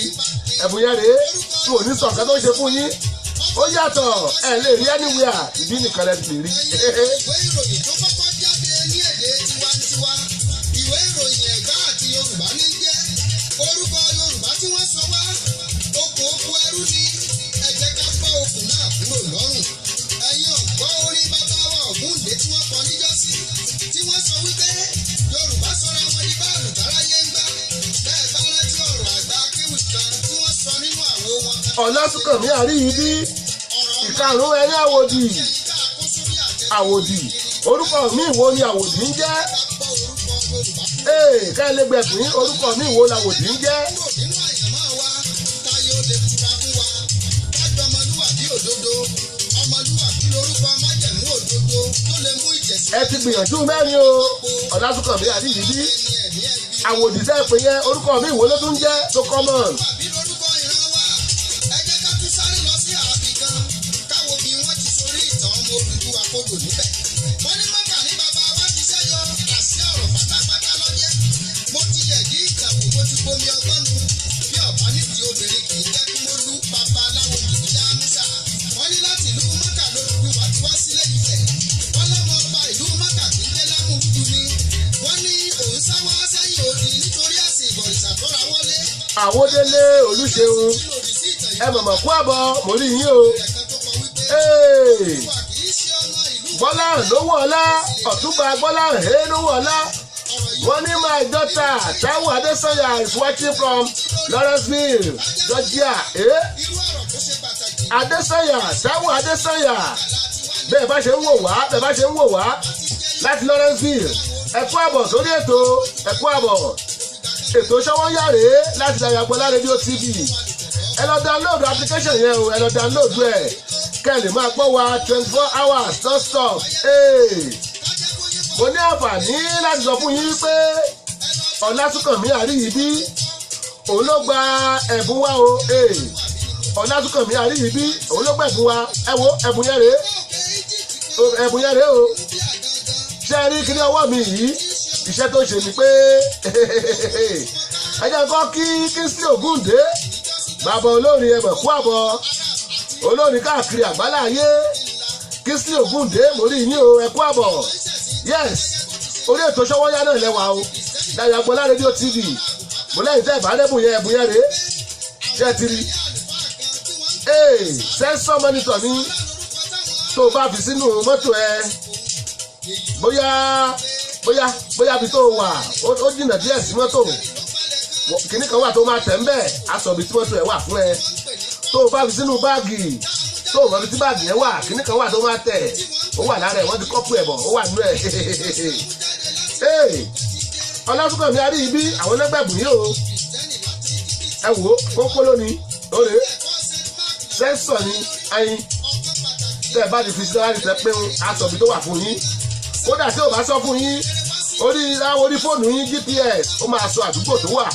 ẹ̀bùn yẹn rèé tí ò ní sọ nǹkan tó ń ṣe fún yín. Ó yàtọ̀, ẹ lè rí anywhere, ìbí nìkan lẹ ti lè rí. Ìwé ìròyìn tó kọ́kọ́ jáde ní èdè tiwantiwa, ìwé ìròyìn Ẹ̀gbá àti Yorùbá ní jẹ́. Orúkọ Yorùbá tí wọ́n sọ wá, okùn oko ẹrú ni. Ẹ jẹ́ ká bọ́ okùn náà kúrò lọ́rùn. Ẹ̀yin ọ̀gbọ́ orin bàbá wa Ògúndé tí wọ́n kọ níjọ́sí, tí wọ́n sọ wípé Yorùbá sọra wọn di báàlù táráyé ń gbá. Bẹ́ẹ̀ bá rántí ọ̀rọ̀ àgbà akéwì kan tí wọ́n sọ nínú àwo wọn kan. Ọ̀làsùnkànmí Àríyìbí, Ọ̀rọ̀ ìkarùn-ún, ẹni àwòdì. tá a kó sórí àtẹ Àwòdì, orúkọ mi wo ni àwòdì ń jẹ́? ká bọ́ orúkọ Yorùbá Ee, ká ẹ lè gbẹ̀bùn, orúkọ mi wo làwòdì ń jẹ́? kúrò nínú àyànmọ́ wa, táyé ó lè fura fún wa, kájọ ọmọlúwàbí òdodo. Ọmọlúwàbí lórúkọ májẹ̀mú òdodo tó lè mú ìtẹ̀síwájú Ẹ ti gbìyànjú mẹ́rin o, Ọ̀làsùnkànmí Àríyìbí. ẹni ẹ̀mí ẹbí. Àwòdì tẹ́ ẹ pè yẹn, orúkọ mi wo ló tún jẹ́ tó common? Àbí lórúkọ ìran wa. Ẹ jẹ́ ká tún sáré lọ sí ààfin kan, káwo bí wọ́n ti sorí ìtàn ọmọ Odùduwà kodò níbẹ̀. Wọ́n ní Mọ́kà ní bàbá wa ti ṣẹ́yọ. Àṣẹ ọ̀rọ̀ pátápátá lọ́jẹ́. Mo ti yẹ̀ dí ìtàkùn, mo ti bomi ọgbọ́n mu. Bí ọ̀bá nídìí obìnrin kì í jẹ́ kí mo lú, babaláwo kì í dá músà. Wọ́n ní láti ìlú Mọ́kà lOdùduwà ti wá sílé Ifẹ̀. Wọ́n lọ́mọ ọba ìlú Mọ́kà kì í jẹ́ Lámúrúdu ni. Wọ́n ní òun sá wá sẹ́yìn odi nítorí ẹ̀sìn ìbọ̀rìṣà tó ra wọlé. Àwọdélé Olúṣeun, ẹ mọ̀mọ̀ kú àbọ̀, mo rí yín o. Ee, Bọ́lá lówó ọlá, Ọ̀túnba Bọ́lá hé lówó ọlá. Wọ́n ní my daughter Taiwo Adesanya is watching from Lawrenceville, Georgia. Eh? Adesanya, Taiwo Adesanya, bẹ́ẹ̀ bá ṣe ń wò wá, bẹ́ẹ̀ bá ṣe ń wò wá láti Lawrenceville, ẹ kú àbọ̀ sórí ètò, ẹ kú àbọ̀. Ètò Ṣọwọ́nyá rèé láti Dayọ̀ Agboola Radio TV. Ẹ lọ download application yẹn o, ẹ lọ download ẹ kẹ́ ẹ lè máa gbọ́ wa 24 hours non stop. Hey! Mo ní àǹfààní láti sọ fún yín pé Ọlásùnkànmí Àríyìbí, òun ló gba ẹ̀bùn wa o. Hey! Ọlásùnkànmí Àríyìbí, òun ló gba ẹ̀bùn wa. Ẹ wo ẹ̀bùn yẹn rèé, ẹ̀bùn yẹn rèé o. Ṣé ẹ rí kíní ọwọ́ mi yìí? Iṣẹ́ tó ṣe ni pé ẹ jẹ́ kọ́ kí Kingsley Ògúndé, bàbá olórin, ẹ̀bẹ̀ kú àbọ̀, olórin káàkiri àgbáláyé. Kingsley Ògúndé, mo rí yín o, ẹ kú àbọ̀. Yes, orí ètò Ṣọwọ́nyá náà lẹ́wà o, Dayọ̀ Agboola Radio TV. Mo lẹ́yìn tẹ́ ìbálẹ́bùn yẹn, ẹ̀bùn yẹn rèé. Ṣé ẹ ti rí? Ee, sensor monitor ni. Tó o bá fi sínú mọ́tò ẹ, bóyá bí tó o wà ó jìnnà díẹ̀ sí mọ́tò, kìnnì kan wà tó máa tẹ̀ ń bẹ̀, aṣọ ibi tí mọ́tò ẹ wà fún ẹ. Tó o bá fi sínú báàgì, tó o mọ ibi tí báàgì yẹn wà, kìnnì kan wà tó máa tẹ̀, ó wà lára ẹ̀, wọ́n ti kọ́pù ẹ̀ bọ̀, ó wà nínú ẹ̀. Ee, Ọlásùnkànmí Àríyìbí, àwọn ẹlẹgbẹ̀bùn yìí o. Ẹ wò ó, kókó lónìí lóore sensor ni ẹyin tẹ́ ẹ bá ti fi sí láti tẹ pé aṣọ ibi tó wà fún yín. Kódà tí ò bá sọ fún yín, orí orí fóònù yín, GPS, ó máa sọ àdúgbò tó wà.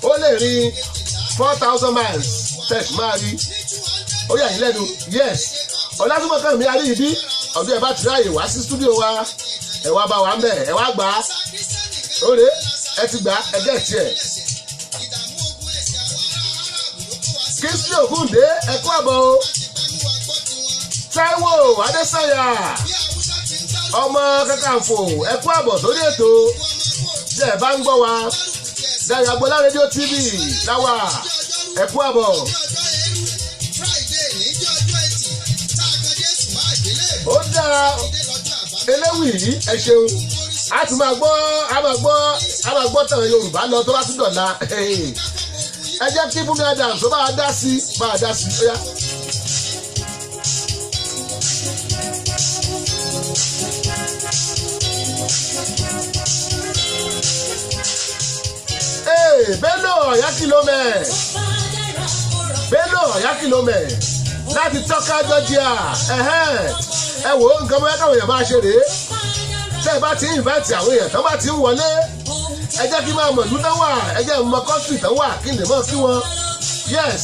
Ó lè rin 4,000 miles tẹ̀sí máa rí. Ó yà yín lẹ́nu. Yes, Ọlásùnkànmí Àríyìbí, ọdún ẹ bá ti ráàyè wá sí studio wa, ẹ wá bá wa ń bẹ̀, ẹ wá gbà á. Óre, ẹ ti gbà á, ẹ gẹ̀ tiẹ̀. Kingsley Ògúndé, ẹ kú àbọ̀ o. Táíwò Adésànyà, ọmọ Kakanfò, ẹ kú àbọ̀ sórí ètò. Ṣe ẹ bá ń gbọ́ wa, Dayọ̀ Agboola Radio TV láwà, ẹ kú àbọ̀. Ó dáa, eléwì yìí, ẹ ṣeun. A tún máa gbọ́, a máa gbọ́, a máa gbọ́ tàn Yorùbá lọ tó bá tún dọ̀la. Ẹ jẹ́ kí Fúnmi Adams tó bá a dá sí, bá a dá sí, ó yá. Ee, Bello Ọ̀yákìlómẹ̀. Bello Ọ̀yákìlómẹ̀ láti Tọ́ka, Georgia. Ẹ̀hẹ́n, ẹ wò ó, nǹkan bóyá káwọn èèyàn máa ṣe rèé. Tẹ́ ẹ bá ti ń invite àwọn èèyàn tó bá ti ń wọlé, ẹ jẹ́ kí n máa mọ̀ ìlú tán wà, ẹ jẹ́ n mọ country tán wà kí n lè mọ̀ sí wọn. Yes.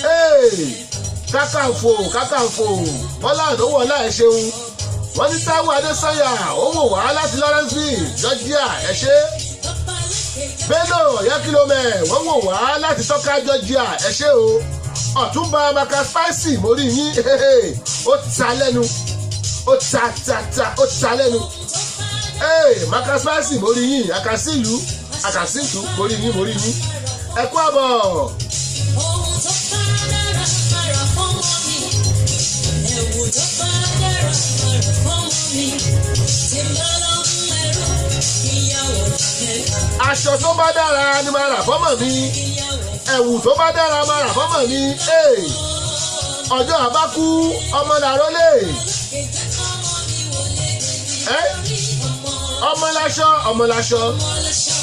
Hey, Kákàǹfò, Kákàǹfò Bọ́lá Àdówó ọlá, ẹ ṣeun. Wọ́n ní Táíwò Adésanya ó wò wá láti Lawrenceville, Georgia, ẹ ṣé. Bello Ọ̀yákìlómẹ̀, wọ́n wò wá láti Tọ́ka, Georgia, ẹ ṣé o. Ọ̀túnba Maka Spicy, mo rí yín. Ó ta lẹ́nu, ó ta ta ta, ó ta lẹ́nu. Hey, Maka Spicy, mo rí yín. Àkàsí ìlú, àkàsí ìlú, mo rí yín, mo rí yín, ẹ kú àbọ̀. Ohun tó bá dára mára fọ́mọ mi. Ẹ̀wù tó bá dára mára fọ́mọ mi. Tí n bá lọ mú ẹrú, ìyàwó mẹ́fà, Aṣọ tó bá dára ni màá rà fọ́mọ mi. ìyàwó Ẹ̀wù tó bá dára máa rà fọ́mọ mi. Hey, ọjọ́ àbákú ọmọ làárọ̀ lè ìjẹ́ kọ́mọ mi wọlé débi ẹ́ orí ọmọ. Ọmọ láṣọ, ọmọ láṣọ. Ọmọ láṣọ,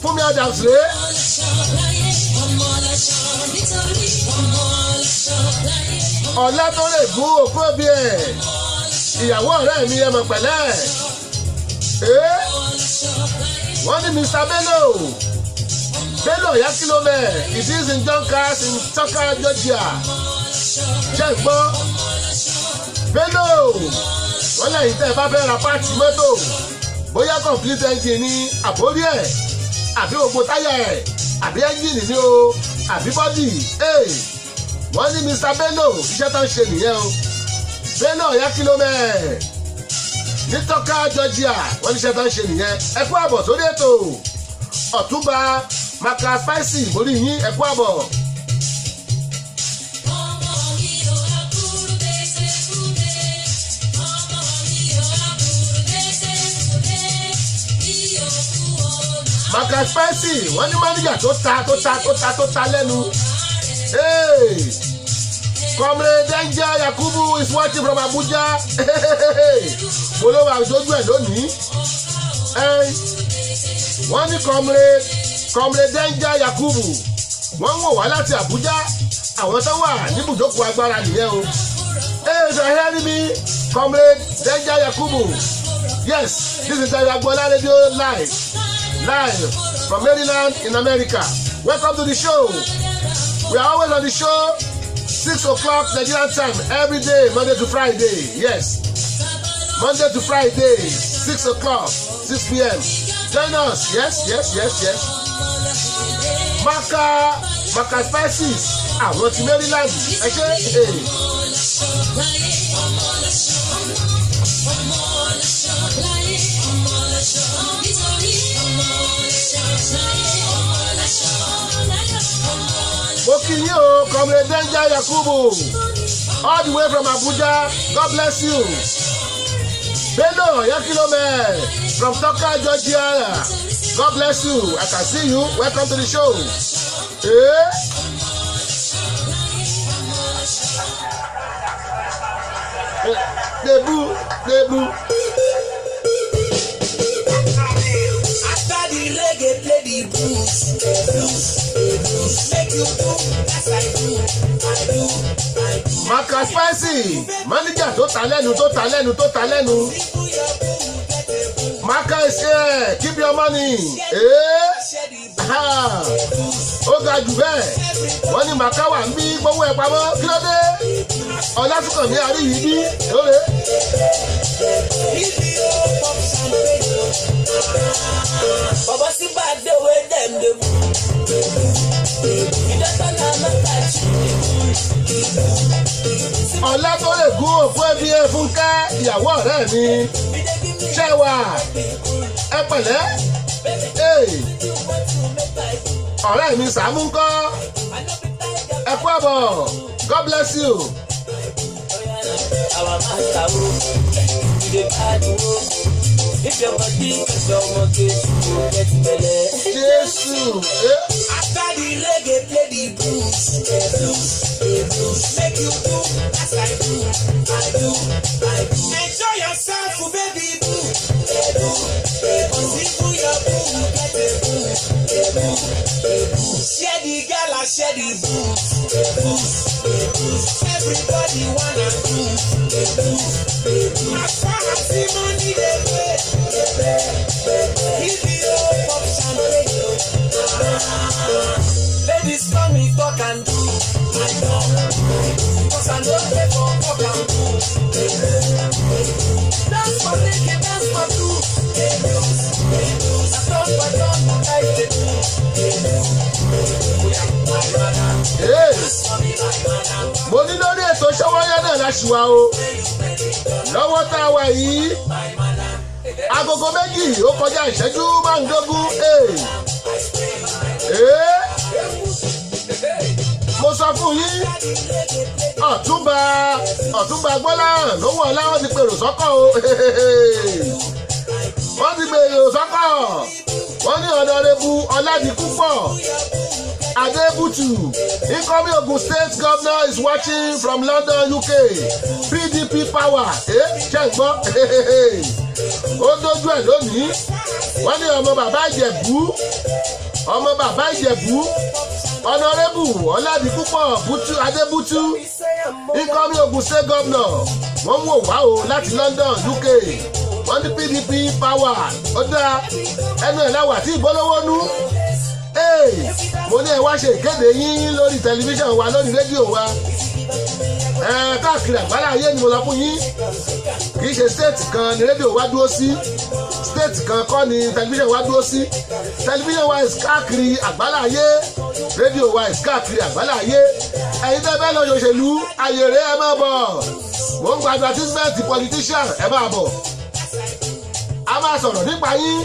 Fúnmi Adams rèé. ọmọ láṣọ láyé, ọmọ láṣọ nítorí ọmọ láṣọ láyé. Ọ̀la tó lè gún òkú òbí ẹ̀, ìyàwó ọ̀rẹ́ mi, ẹ mọ̀ pẹ̀lẹ́ ẹ́. Wọ́n ní Mr Bello, Bello Ọ̀yákìlómẹ̀, it is in Jonkers in Tucker, Georgia. Ṣe ń gbọ́ Bello? Wọ́n lẹ́yìn tẹ́ ẹ bá fẹ́ ra part mọ́tò, bóyá complete engine ní àbórí ẹ̀, àbí gbogbo táyà ẹ̀, àbí engine ní o, àbí body. Wọ́n ní Mr Bello, iṣẹ́ tó ń ṣe nìyẹn o. Bello Ọ̀yákìlómẹ̀ ní Tọ́ka, Georgia, wọ́n ní iṣẹ́ tó ń ṣe nìyẹn. Ẹ kú àbọ̀ sórí ètò. Ọ̀túnba Maka Spicy, mórí yín, ẹ kú àbọ̀. Ọmọ mi ò àbúrú bẹ́sẹ̀ kúbẹ́. Ọmọ mi ò àbúrú bẹ́sẹ̀ kúbẹ́. Bí òkú ọ̀nà Maka Spicy, wọ́n ní máníjà tó ta tó ta tó ta tó ta lẹ́nu. Hey! Comrade Denja Yakubu is watching from Abuja. Mo ló wà sójú ẹ̀ lónìí. Hey! Wọ́n ní Comrade Denja Yakubu, wọ́n ń wò wá láti Abuja. Àwọn tó wà níbùdókọ̀ agbára nìyẹn o. Hey, so hearing me, Comrade Denja Yakubu? Yes, this is Dayo Agboola Radio live, live from Maryland in America. Welcome to the show. We are always on the show, 6 o'clock Nigerian time every day, Monday to Friday. Yes, Monday to Friday, 6 o'clock, 6 p.m. Join us. Yes. Maka Maka Spices, àwọn ti Maryland, ẹ ṣe é. Ọmọ láṣọ, ọmọ láṣọ láyé, ọmọ láṣọ nítorí ọmọ láṣọ láyé, ọmọ láṣọ láyé, ọmọ láṣọ. Mo kí yín o, Comrade Denja Yakubu, all the way from Abuja. God bless you. Bello Oyakilome from Tucker, Georgia, God bless you. I can see you. Welcome to the show. Eh? Eh, Debu, Debu. After the reggae, play the blues, blues, blues. Make you do as I do, I do, I do. Maka Spicy, manager tó ta lẹ́nu, tó ta lẹ́nu, tó ta lẹ́nu. People your boo, get a boo. Maka is here. Keep your money. Eh? Share the boo, Ha. Ó ga jù bẹ́ẹ̀. Wọ́n ní Maka wà ń bí gbowó ẹ̀ pamọ́. Kí ló dé? Ọlásùnkànmí àríyí bí lóore. If you pop champagne, Baba see bad the way them dey move. You don't turn am catch Ọlá tó lè gún òkú ẹbí ẹ, Fúnkẹ́, ìyàwó ọ̀rẹ́ mi. Ṣé wà? Ẹ pẹ̀lẹ́. Ee, ọ̀rẹ́ mi Sàámú ńkọ́? Ẹ kú àbọ̀. God bless you. Our master wo, you dey bad wo. If your body is your mortgage, you go get belle. Jésù. Eh? After the reggae, play the blues, blues, blues. Make you do as I do, I do, I do. Enjoy yourself, baby boo, boo, boo. Even your boo, get a boo, a boo, a boo. Share the gala, wanna share the booze, the booze, the booze. Everybody wanna do the booze, the booze. As far as the money dey pay, dey pay, dey pay. If you don't pop champagne, ah. Ladies call me talk and do, I talk, 'cause I no dey for talk and do. Dance for naked, dance for two. The blues, the blues. I turn by turn, I dey do, dey do. My brother, Hey, dance for me, my brother. Mo ní lórí ètò Ṣọ́wọ́yá náà láṣùwà o. Lọ́wọ́ tá a wà yìí, agogo 2 ó kọjá ìṣẹ́jú 15. Hey. Hey. Mo sọ fún yín, Ọ̀túnba Gbọ́láhàn ló wọ̀ láwọn ti pèrò sọ́kọ̀ o. Wọ́n ti pèrò sọ́kọ̀. Wọ́n ní Honourable Ọládìpúpọ̀ Adébútù, incoming Ogun State governor, is watching from London, UK. PDP power. Ṣe ń gbọ́? Ó dójú ẹ̀ lónìí. Wọ́n ní ọmọ bàbá Ìjẹ̀bú, ọmọ bàbá Ìjẹ̀bú, Honourable Ọládìpúpọ̀ Bútú Adébútú, incoming Ogun State governor, wọ́n ń wò wá o láti London, UK. Wọ́n ní PDP power. Ó dáa, ẹnu ẹ̀ láwà tí ìbọ́lọ́wọ́ nú. Mo ní ẹ wá ṣe ìkéde yín lórí tẹlifíṣàn wa, lórí rédíò wa káàkiri àgbálá ayé ni mo sọ fún yín. Kì í ṣe state kan ni rédíò wa dúró sí, state kan kọ́ ni tẹlifíṣàn wa dúró sí. Tẹlifíṣàn wa is káàkiri àgbálá ayé, rédíò wa is káàkiri àgbálá ayé. Ẹ̀yin tẹ́ bẹ́ẹ̀ lọ ṣòṣèlú ayèrè, ẹ máa bọ̀. Mò ń gba advertisement politician, ẹ máa bọ̀. A máa sọ̀rọ̀ nípa yín,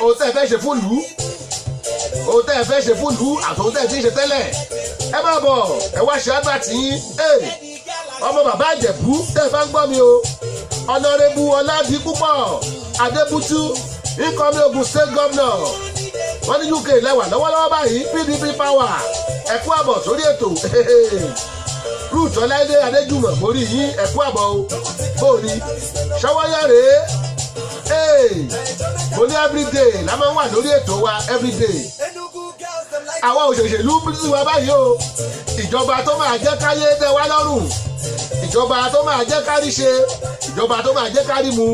ohun tẹ́ ẹ fẹ́ ṣe fún ìlú, ohun tẹ́ ẹ fẹ́ ṣe fún ìlú àti ohun tẹ́ ẹ ti ń ṣe tẹ́lẹ̀. Ẹ máa bọ̀, ẹ wá ṣe advert yín. Ọmọ bàbá Ìjẹ̀bú, tẹ́ ẹ bá ń gbọ́ mi o, Honourable Ọládìpúpọ̀ Adébútú, incoming Ogun State governor, wọ́n ní UK lẹ́wà lọ́wọ́lọ́wọ́ báyìí. PDP power, ẹ kú àbọ̀ sórí ètò. Ruth Ọláìdé Adéjùmọ̀, mórí yín, ẹ kú àbọ̀ o. Bóòní ṣọwọ́yà rèé. Mo ní everyday la máa ń wà lórí ètò wa, everyday. Àwa òṣèṣèlú bí wa báyìí o. Ìjọba tó máa jẹ́ káyé tẹ́ wá lọ́rùn, ìjọba tó máa jẹ́ kárí ṣe, ìjọba tó máa jẹ́ kárí mu,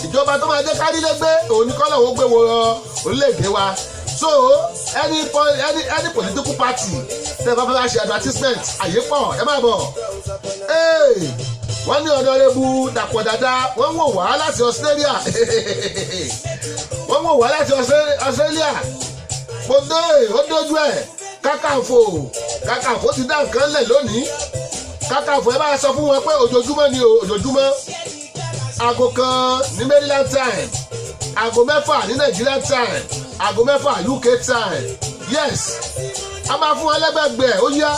ìjọba tó máa jẹ́ kárí lẹ́gbẹ́, òun ní kọ́lọ̀ ó gbé wọ orílẹ̀-èdè wa. So any political party tẹ́ ẹ bá fẹ́ wá ṣe advertisement, àyè pọ̀, ẹ máa bọ̀. Wọ́n ní Honourable Dàpọ̀ Dada, wọ́n ń wò wá láti Australia, wọ́n ń wò wá láti Australia. Mo dé, ó dójú ẹ̀. Kákàǹfò, Kákàǹfò ti dá nǹkan lẹ̀ lónìí. Kákàǹfò, ẹ bá sọ fún wọn pé ojoojúmọ́ ni o, ojoojúmọ́, aago 1 ní Maryland time, aago 6 ní Nigerian time, aago 6 UK time. Yes, a máa fún wọn lẹ́gbẹ̀gbẹ̀. Ó yá.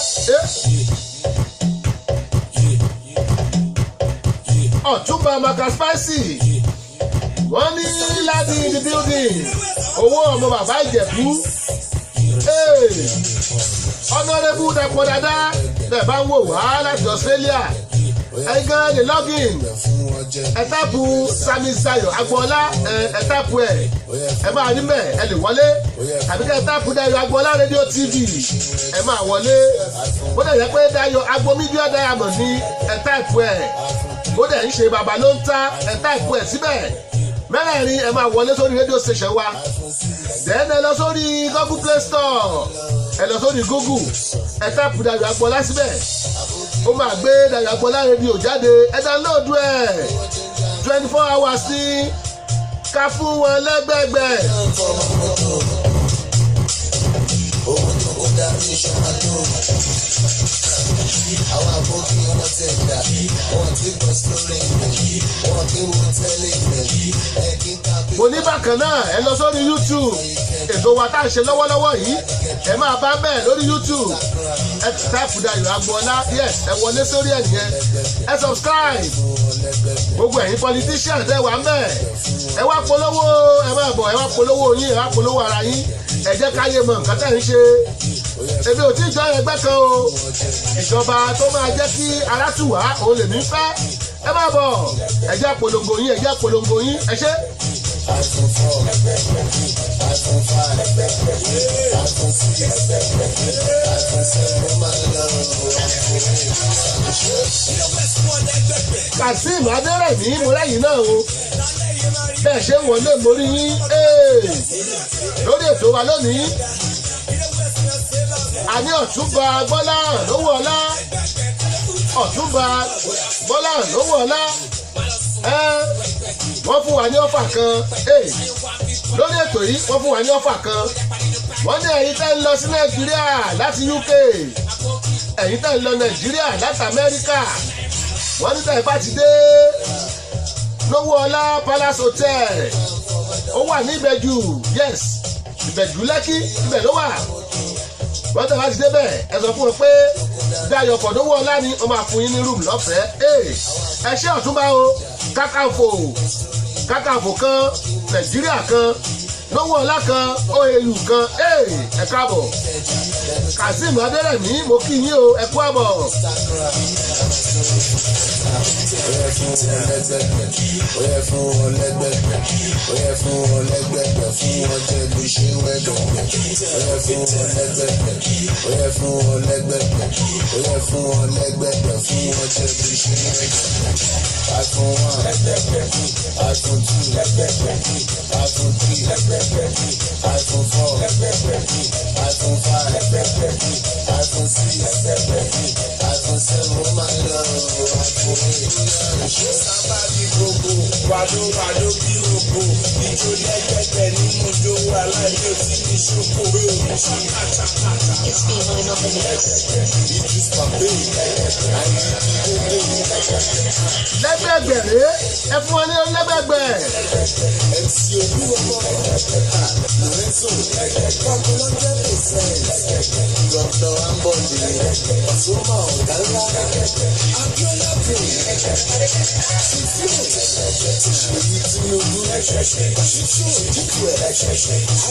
Ọ̀túnba Maka Spicy, wọ́n ní láti in the building. Owó ọmọ bàbá Ìjẹ̀bú, Honourable Dàpọ̀ Dada, bẹ́ẹ̀ bá ń wò wá láti Australia, ẹ gan lè login, ẹ type Sami Sayo Agboola, ẹ type ẹ, ẹ máa rí mẹ́, ẹ lè wọlé, tàbí kẹ́ ẹ type Dayo Agboola Radio TV, ẹ máa wọlé. Bó dẹ̀ yẹ pé Dayo Agbo Media Diamond ní ẹ type ẹ, bó dẹ̀ ń ṣe bàbá ló ń ta, ẹ type ẹ síbẹ̀, mẹ́rẹ̀ẹ̀rin ẹ máa wọlé sórí rédíò station wa. Then ẹ lọ sórí Google Play Store, ẹ lọ sórí Google, ẹ type Dayo Agboola síbẹ̀, ó máa gbé Dayo Agboola Radio jáde. Ẹ download ẹ, 24 hours ní ká fún wọn lẹ́gbẹ̀gbẹ̀. Owó tó kó dàbí ìṣọ́ra tó. Àwọn àbókí wọn tẹ̀ dà, wọn ti gbọ́ sórí ilẹ̀, wọn kí wọ́n tẹ́lẹ̀ ilẹ̀, ẹ kí n ká pé. Mo ní bákan náà, ẹ lọ sórí YouTube. Ètò wa tá à ń ṣe lọ́wọ́lọ́wọ́ yìí, ẹ máa bá bẹ́ẹ̀ lórí YouTube. Ẹ type Dayo Agboola, yes, ẹ wọlé sórí ẹ̀ nìyẹn. Ẹ subscribe. Gbogbo ẹ̀yin politician tẹ́ wà ń bẹ̀, ẹ wá polówó, ẹ máa bọ̀, ẹ wá polówó yín, ẹ wá polówó ara yín. Ẹ jẹ́ káyé mọ nǹkan tẹ́ ń ṣe. Èmi ò tí ì jọ ẹgbẹ́ kan o. Ìjọba tó máa jẹ́ kí ara tù wá, òun lèmi fẹ́. Ẹ máa bọ̀, ẹ jẹ́ polongo yín, ẹ jẹ́ polongo yín. Ẹ ṣé. iPhone 4, iPhone 5, iPhone 6, iPhone 7, my love, iPhone 8. Kazeem Adérẹ̀mí, mo lẹ́yìn náà o. Bẹ́ẹ̀ ṣe ń wọlé, mo rí yín. Ee, lórí ètò wa lónìí, a ní Ọ̀túnba Gbọ́lá Lówó Ọlá, Ọ̀túnba Gbọ́lá Lówó Ọlá. Ẹ wọ́n fún wa ní offer kan. Ee, lórí ètò yìí, wọ́n fún wa ní offer kan. Wọ́n ní ẹ̀yin tẹ́ ń lọ sí Nàìjíríà láti UK, ẹ̀yin tẹ́ ń lọ Nàìjíríà láti Amẹ́ríkà, wọ́n ní tẹ́ ẹ bá ti dé Lówó Ọlá Palace Hotel, ó wà ní Ìbẹ̀jù, yes, Ìbẹ̀jù Lẹ́kí, ibẹ̀ ló wà. Wọ́n tẹ́ bá ti débẹ̀, ẹ sọ fún wọn pé Dayọ̀ Fọ̀dọ́wọ́ Ọlá ni, wọ́n máa fún yín ní room lọ́fẹ̀ẹ́. Ẹ ṣé, Ọ̀túnba o. Kákàǹfò, kákàǹfò kan, Nàìjíríà kan, Lówó Ọlá kan, OAU kan. Ẹ káàbọ̀, Kazeem Adérẹ̀mí, mo kí yín o, ẹ kú àbọ̀. Ó yẹ fún wọn lẹ́gbẹ̀gbẹ̀, ó yẹ fún wọn lẹ́gbẹ̀gbẹ̀, ó yẹ fún wọn lẹ́gbẹ̀gbẹ̀, fún wọn jẹ́ bó ṣe wẹ́gbẹ̀gbẹ̀. Ó yẹ fún wọn lẹ́gbẹ̀gbẹ̀, ó yẹ fún wọn lẹ́gbẹ̀gbẹ̀, ó yẹ fún wọn lẹ́gbẹ̀gbẹ̀, fún wọn jẹ́ bó ṣe wẹ́gbẹ̀gbẹ̀. iPhone 1, iPhone 2, iPhone 3, iPhone 4, iPhone 5, iPhone 6, iPhone 7, my love, iPhone 8. Sábà bí gbogbo wàdó wàdó bí rògbò ìjó lẹ́gbẹ̀gbẹ̀ nínú ijó aláìní òtí ní ṣoko ṣaka ṣaka. It's B9 on the mix. Idris Pape, IDP Gbogbo, Lẹ́gbẹ̀gbẹ̀ rèé, ẹ fún wọn ní lẹ́gbẹ̀gbẹ̀. MC Olúọmọ, Lorenzo, Pàgọ́ 100%, Dr. Ambode, Pasuma Ọ̀gá Ńlá, Abiola Prince, Ṣífù, Ṣèyí Tinubu, Ṣíṣú Ojútùú,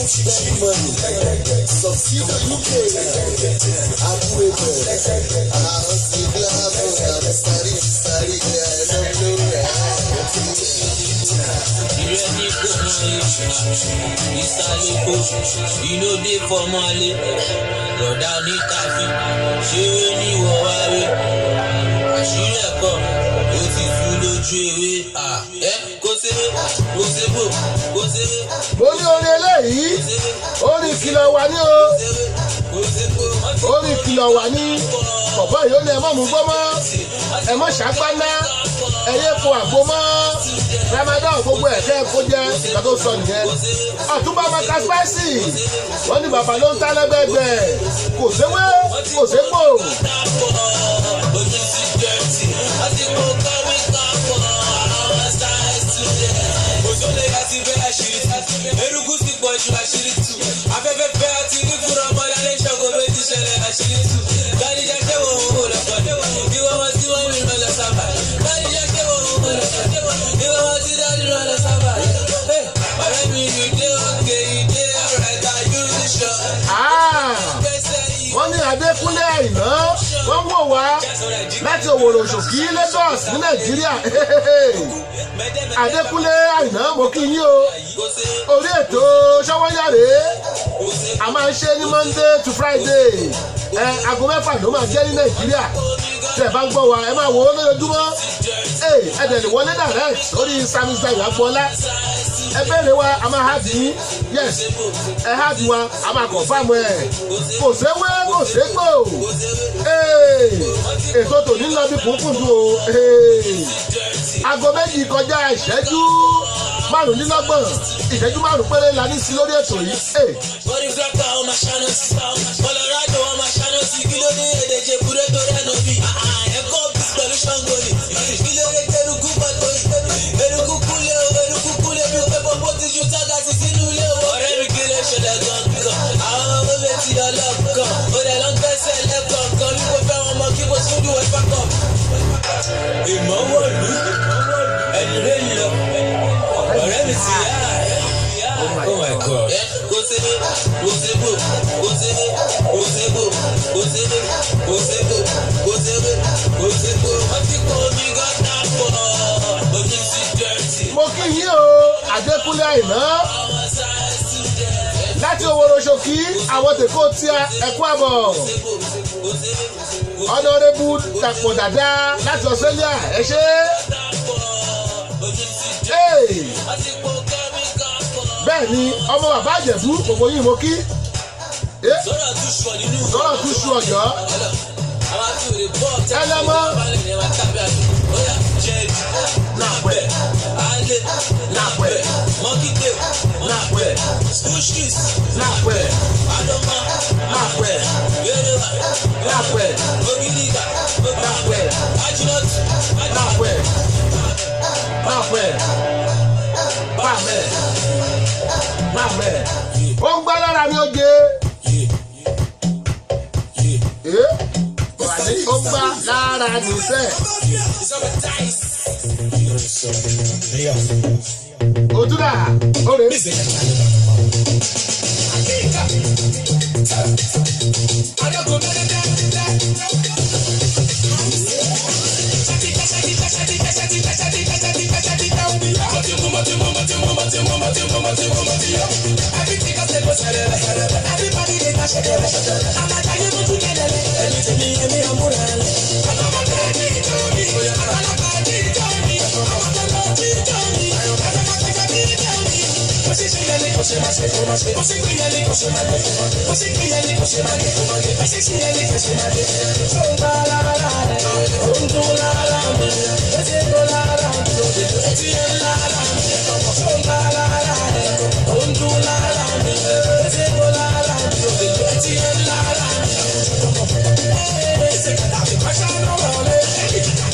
Iceberg Money, Subsidy UK, Abu Ebel, Àwọn sì gíláàbù àti sáré sáré ẹ̀ lọ́wọ́. Ìrẹ́ni kò mọ ìsàlẹ̀kọ ìnódé fọmọlé rọ̀dá ní káfí ṣeré ní wọ̀wáwé àṣírí ẹ̀kọ́ ó ti tú lójú ewé ẹ kó ṣeré kó ṣébò kó ṣeré. Mo ní orin eléyìí, orin ìkìlọ̀ wà ní o. Ṣeré kó ṣébò. Orin ìkìlọ̀ wà ní bọ̀bọ̀ yìí. Ó ní ẹ má mú gbọ́ mọ́, ẹ má ṣàgbáná, ẹ yé po àgbo mọ́ Ramadan, gbogbo ẹ̀ kẹ́ ẹ kó jẹ́ ìgbà tó sọ nìyẹn. Ọ̀túnba Maka Spicy, wọ́n ní bàbá ló ń ta lẹ́gbẹ̀ẹ́gbẹ̀, kò séwé, kò ségbò. Ojú ti dẹ̀tì láti kó kọ́wé kápọ̀ àwọn style student. Òṣòlè àti bẹ́ àṣírí tú. Eruku ti pọ̀ ju àṣírí tú. Afẹ́fẹ́ fẹ́ àti rí fúnra ọmọdé alẹ́ ṣàgó méjì ṣẹlẹ̀ àṣírí tú. Kádìjà ṣẹ́wọ̀n òun kò lọ́kọ̀. Ìwọ wọn tí wọ́n rìn lọ sábà. Kádìjà ṣẹ́wọ̀n òun kò lọ́kọ̀. Ìwọ wọn tí dájú lọ sábà. Ọ̀rẹ́ mi, you dey okay, you dey alright, are you sure? Ah, Gbèsè yìí. wọ́n ní Adékúnlé Àìná, wọ́n ń wò wá láti Òwòrò Ṣòkí, Lagos ní Nàìjíríà. Adékúnlé Àìná, mo kí yín o. Orí ètò Ṣọwọ́nyàrè, a máa ń ṣe ní Monday to Friday. Ẹ aago 6 ló máa jẹ́ ní Nàìjíríà. Tẹ̀ bá ń gbọ́ wa, ẹ máa wò ó lójoojúmọ́. Ẹ dẹ̀ lè wọlé direct lórí Samis Dayo Agboola, ẹ béèrè wa, a máa add yín. Yes, ẹ add wa, a máa confirm ẹ. Kò séwé, kò ségbò. Ètò tòní lọ bí kúnkúndùn o. Aago 2 kọjá ìṣẹ́jú 25, ìṣẹ́jú 5 péré la ní sí lórí ètò yìí. Bọ́dí flaka ọmọ ṣáná sí. Colorado ọmọ ṣáná sí. Kí ló dé èdè jẹ̀búrẹ́ tó rẹ̀ nù bí? Ẹ̀kọ́ bí pẹ̀lú ṣàngó ni. Kí ló dé tẹrukú pàtó yìí? Eruku kúlẹ̀ o, eruku kúlẹ̀ bí pé pọ́pọ́ ti ju tága sí sínú ilé o. Ọ̀rẹ́ mi, kí ló ṣẹlẹ̀ gangan? Àwọn ọmọ mi ti ọlọ́kan. Ó dẹ̀ lọ ń gbẹ́sẹ̀ lẹ́kọ̀ọ̀kan. Bí kò fẹ́ wọn mọ kí kò sódù wẹ̀ pákọ̀. Ìmọ̀ wọ̀lú, ẹni rẹ̀ lọ. Ọ̀rẹ́ mi ti yá. Oh my God. Kò sébé, kò sébò, kò sébé, kò sébò, kò sébé, kò sébò, kò sébé, kò sébò. Wọ́n ti kó omi gọ́tà pọ̀, omi ti dẹ̀tì. Mo kí yín o, Adékúnlé. Kúnlé Àìná láti Òwòrò Ṣòkí, àwọn tèkó tíá, ẹ̀kú àbọ̀. Honourable Dàpọ̀ Dàda láti Australia, ẹ ṣé. Hey! Bẹ́ẹ̀ ni, ọmọ bàbá Àjẹ̀bú, gbogbo yín mo kí. Eh, Sọ̀rọ̀ tún ṣù ọ nínú. Sọ̀rọ̀ tún ṣù ọ̀yọ́. Ẹlẹ́mọ́. Nàpẹ̀. Nàpẹ̀. Mọ́kíté. Nàpẹ̀. Spushkis. Nàpẹ̀. Adọ́mọ. Nàpẹ̀. Yorùbá. Nàpẹ̀. Ogiriga. Nàpẹ̀. Ajinọtù. Nàpẹ̀. Nàpẹ̀. Bàmẹ̀. Bàmẹ̀. Ó ń gbá lára mi ó jẹ. Eh? Ó ń gbá lára mi sẹ́ẹ̀. Òtúdà, ó rè é.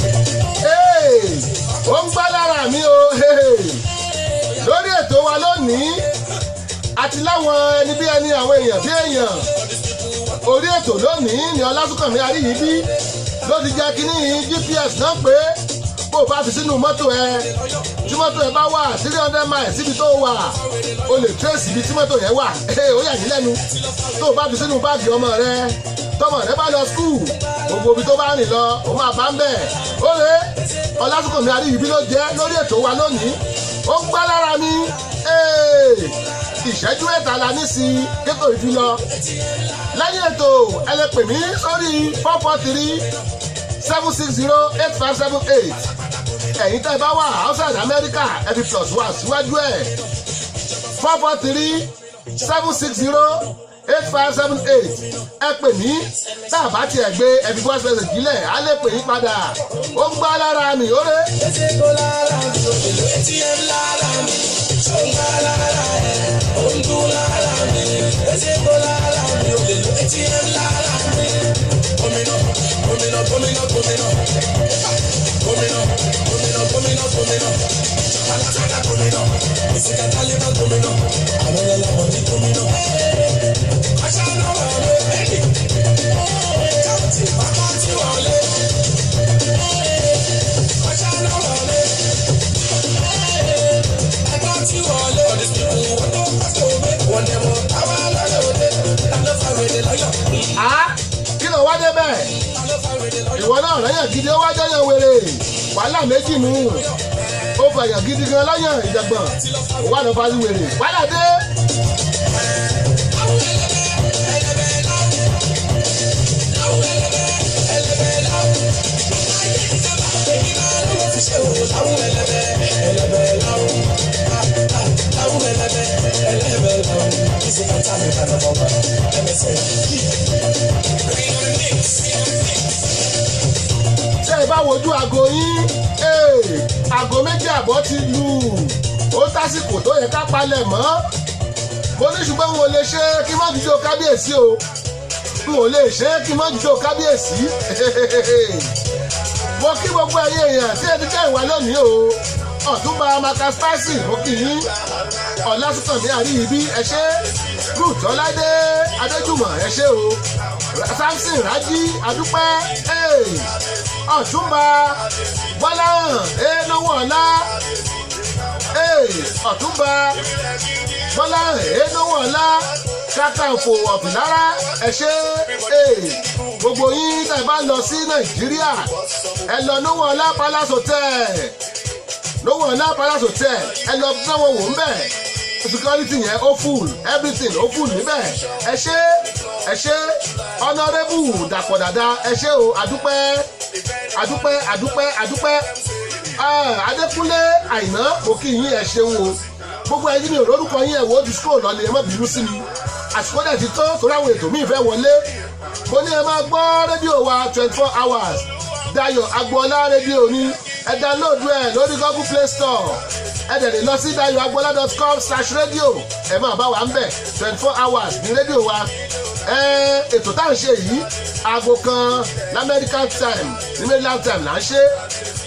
Hey! Ó ń gbá lára mi o, hey! Lórí ètò wa lónìí, àti láwọn ẹni bí ẹni, àwọn èèyàn bí èèyàn orí ètò lónìí ni Ọlásùnkànmí Aríyìíbí ló ti jẹ́ kínní GPS náà pé bó o bá fi sínú mọ́tò ẹ, tí mọ́tò ẹ bá wà 300 miles síbi tó wà, o lè trace ibi tí mọ́tò yẹn wà. Ó yà yín lẹ́nu. Tó o bá fi sínú báàgì ọmọ rẹ, tọmọ rẹ bá lọ school, gbogbo ibi tó bá rìn lọ, ó máa bá ń bẹ̀. Ó rè é, Ọlásùnkànmí Aríyìíbí ló jẹ́ lórí ètò wa lónìí. Ó ń gbá lára mi. Ìṣẹ́jú 3 la ní sí kétò ìfi lọ. Lẹ́yìn ètò, ẹ lè pè mí sórí 443-760-8578. Ẹ̀yin tẹ́ ẹ bá wà outside America, ẹ fi +1 síwájú ẹ̀, 443-760-8578. Ẹ pè mí. Tá a bá tiẹ̀ gbé, ẹ fi voice message jílẹ̀, á lè pè yín padà. Ó ń gbá lára mi, ó rè. Á kí ló wá débẹ̀? Ìwọ náà lọ́yàn gidi, ó wá jẹ́yàn wèrè. Wàhálà méjì nù. Ó fàyàn gidi gan lọ́yàn ìjàgbọ̀n, ó wà lọ́ fásitì wèrè, wàhálà dé. Tẹ́ ẹ bá wojú aago yín, aago 2:30 ti lù. Ó tásìkò tó yẹ ká palẹ̀ mọ́. Mo ní ṣùgbọ́n n ò lè ṣe kí má jíjó kábíyèsí o, n ò lè ṣe kí má jíjó kábíyèsí. Mo kí gbogbo ẹ̀yin èèyàn tí ẹ ti jẹ́ ìwà lónìí o. Ọ̀túnba Maka Spicy, mo kí yín. Ọ̀làsùnkànmí Àríyìbí, ẹ ṣé. Ruth Ọládé Adéjùmọ̀, ẹ ṣé o. Samson Rájí Adúpẹ́, Ọ̀túnba Bọ́láhàn Ẹ̀ẹ́dọ́wọ́ Ọlá, Ọ̀túnba Bọ́láhàn Ẹ̀ẹ́dọ́wọ́ Ọlá, Kàkànfò Ọ̀fìnlára, ẹ ṣé. Gbogbo yín tẹ́ bá lọ sí Nàìjíríà, ẹ lọ Nówó Ọlá Palace Hotel. Lówó Ọlá Palace Hotel, ẹ lọ náwó wò ń bẹ̀. Security yẹn ó full, everything ó full níbẹ̀. Ẹ ṣé, ẹ ṣé, Honourable Dàpọ̀ Dàda, ẹ ṣé o, àdúpẹ́, àdúpẹ́, àdúpẹ́, àdúpẹ́. Ah, Adékúnlé Àìná, mo kí yín, ẹ ṣeun o. Gbogbo ẹyin mi ò lórúkọ yín, ẹ wò ó ti scroll lọ ni, ẹ má bínú sí mi. Àsìkò dẹ̀ ti tó torí àwọn ètò míì fẹ́ wọlé. Mo ní ẹ máa gbọ́ rédíò wa 24 hours. Dayọ̀ Agboola Rédíò ní. Ẹ download ẹ lórí Google Play Store. Ẹ dẹ̀ lè lọ sí dayoagboola.com/radio. Ẹ máa bá wa ń bẹ̀ 24 hours ní rédíò wa. Ẹ ètò tá à ń ṣe yìí, aago 1 l'American time, ní Maryland time là ń ṣe,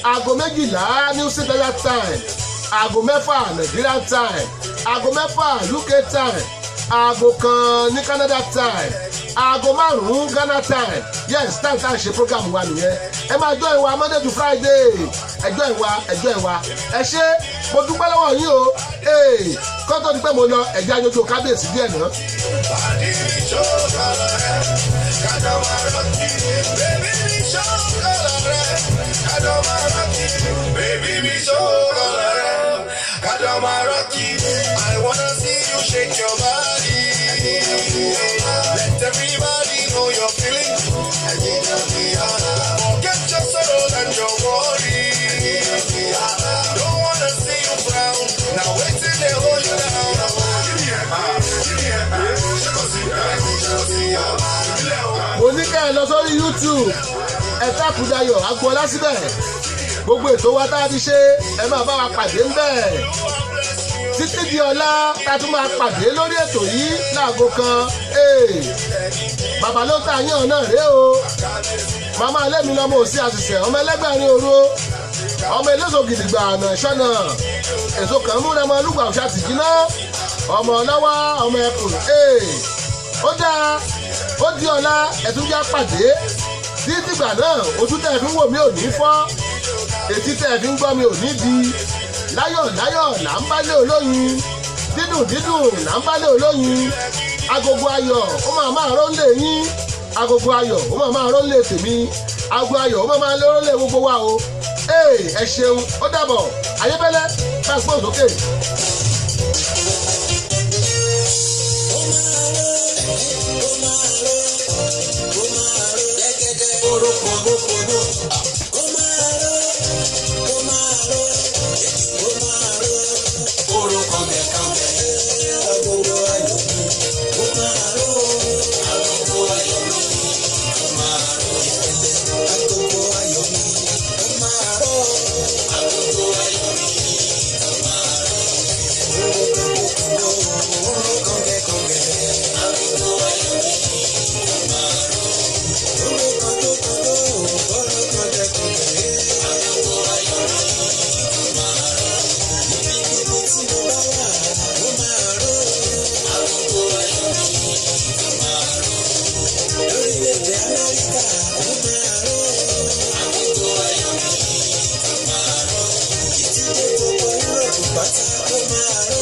aago 12 New Zealand time, aago 6 Nigerian time, aago 6 UK time, aago 1 ní Canada time, aago 5 Ghana time. Yes, time tá à ń ṣe program wa nìyẹn. Ẹ máa join wa Monday to Friday. Ẹ join wa, ẹ join wa. Ẹ ṣé, mo dúpẹ́ lọ́wọ́ yín o. Ee, kó tó di pé mo lọ, ẹ̀jẹ̀ ajojú kábíyèsí díẹ̀ náà. Pàdí mi ṣọ́kàlà rẹ̀, kájọ máa rántí. Baby mi ṣọ́kàlà rẹ̀, kájọ máa rántí. Baby mi ṣọ́kàlà rẹ̀, kájọ máa rántí. I wanna see you shake your body. Let everybody know your feelings. Forget your sorrows and your worries. Don't wanna see you frown. Now wait till they hold you down. Give me a, ṣé kò sí, ìbílẹ̀ o. Mo ní kẹ́ ẹ lọ sórí YouTube, ẹ type Dayọ̀ Agboola síbẹ̀. Gbogbo ètò wa tá a ti ṣe, ẹ máa bá wa pàdé ń bẹ̀. Títí di ọ̀la tá a tún máa pàdé lórí ètò yìí láago 1. Ee, bàbá ló tà yín ọ̀nà rèé o. Màmá alẹ́ mi lọ́mọ òsì àṣìṣe, ọmọ ẹlẹ́gbẹ̀rin òru, ọmọ eléso gidigba ọ̀nà ìṣọ́nà èso kan múra, ọmọ olúgbà òṣà tìjínà, ọmọ ọlọ́wà, ọmọ ẹkùn. Ee, ó dáa, ó di ọ̀la, ẹ̀tún já pàdé. Títí dìgbà náà, ojú tẹ́ ẹ fi ń wò mí ò ní fọ́, etí tẹ́ ẹ fi ń gbọ́ mi ò ní di. Láyọ̀ láyọ̀ là ń bálé olóyin, dídùn dídùn là ń bálé olóyin. Agogo ayọ̀ ó máa máa ró lé yín, agogo ayọ̀ ó máa máa ró lé tèmi, agogo ayọ̀ ó máa máa ró lé gbogbo wa o. Ee, ẹ ṣeun, ó dàbọ̀. Ayébẹ́lẹ́ bá a gbọ́ sókè. Ó máa ró, ó máa ró, ó máa ró lẹ́gẹ́dẹ́. Oró kògbókògbó. Ó máa ró, ó máa ró, ó máa ró. Oró kọ̀ǹgẹ̀kọ̀ǹgẹ̀. Agogo ayọ̀ mi, ó máa ró. Agogo ayọ̀ mi, ó máa ró. Agogo ayọ̀ mi, ó máa ró. Agogo ayọ̀ mi, ó máa ró. Oró kògbókògbó. Oró kọ̀ǹgẹ̀kọ̀ǹgẹ̀. Agogo ayọ̀ mi, ó máa ró. Oró kògbókògbó. Oró kọ̀ǹgẹ̀kọ̀ǹgẹ̀. Agogo ayọ̀ mi, ó máa ró. Níbi gbogbo tí mo bá wà, ó máa ró. Agogo ayọ̀ mi, ó máa ró. Lórílẹ̀-èdè Amẹ́ríkà, ó máa ró. Agogo ayọ̀ mi, ó máa ró. Títí dé gbogbo Yúròpù pátá, ó máa ró.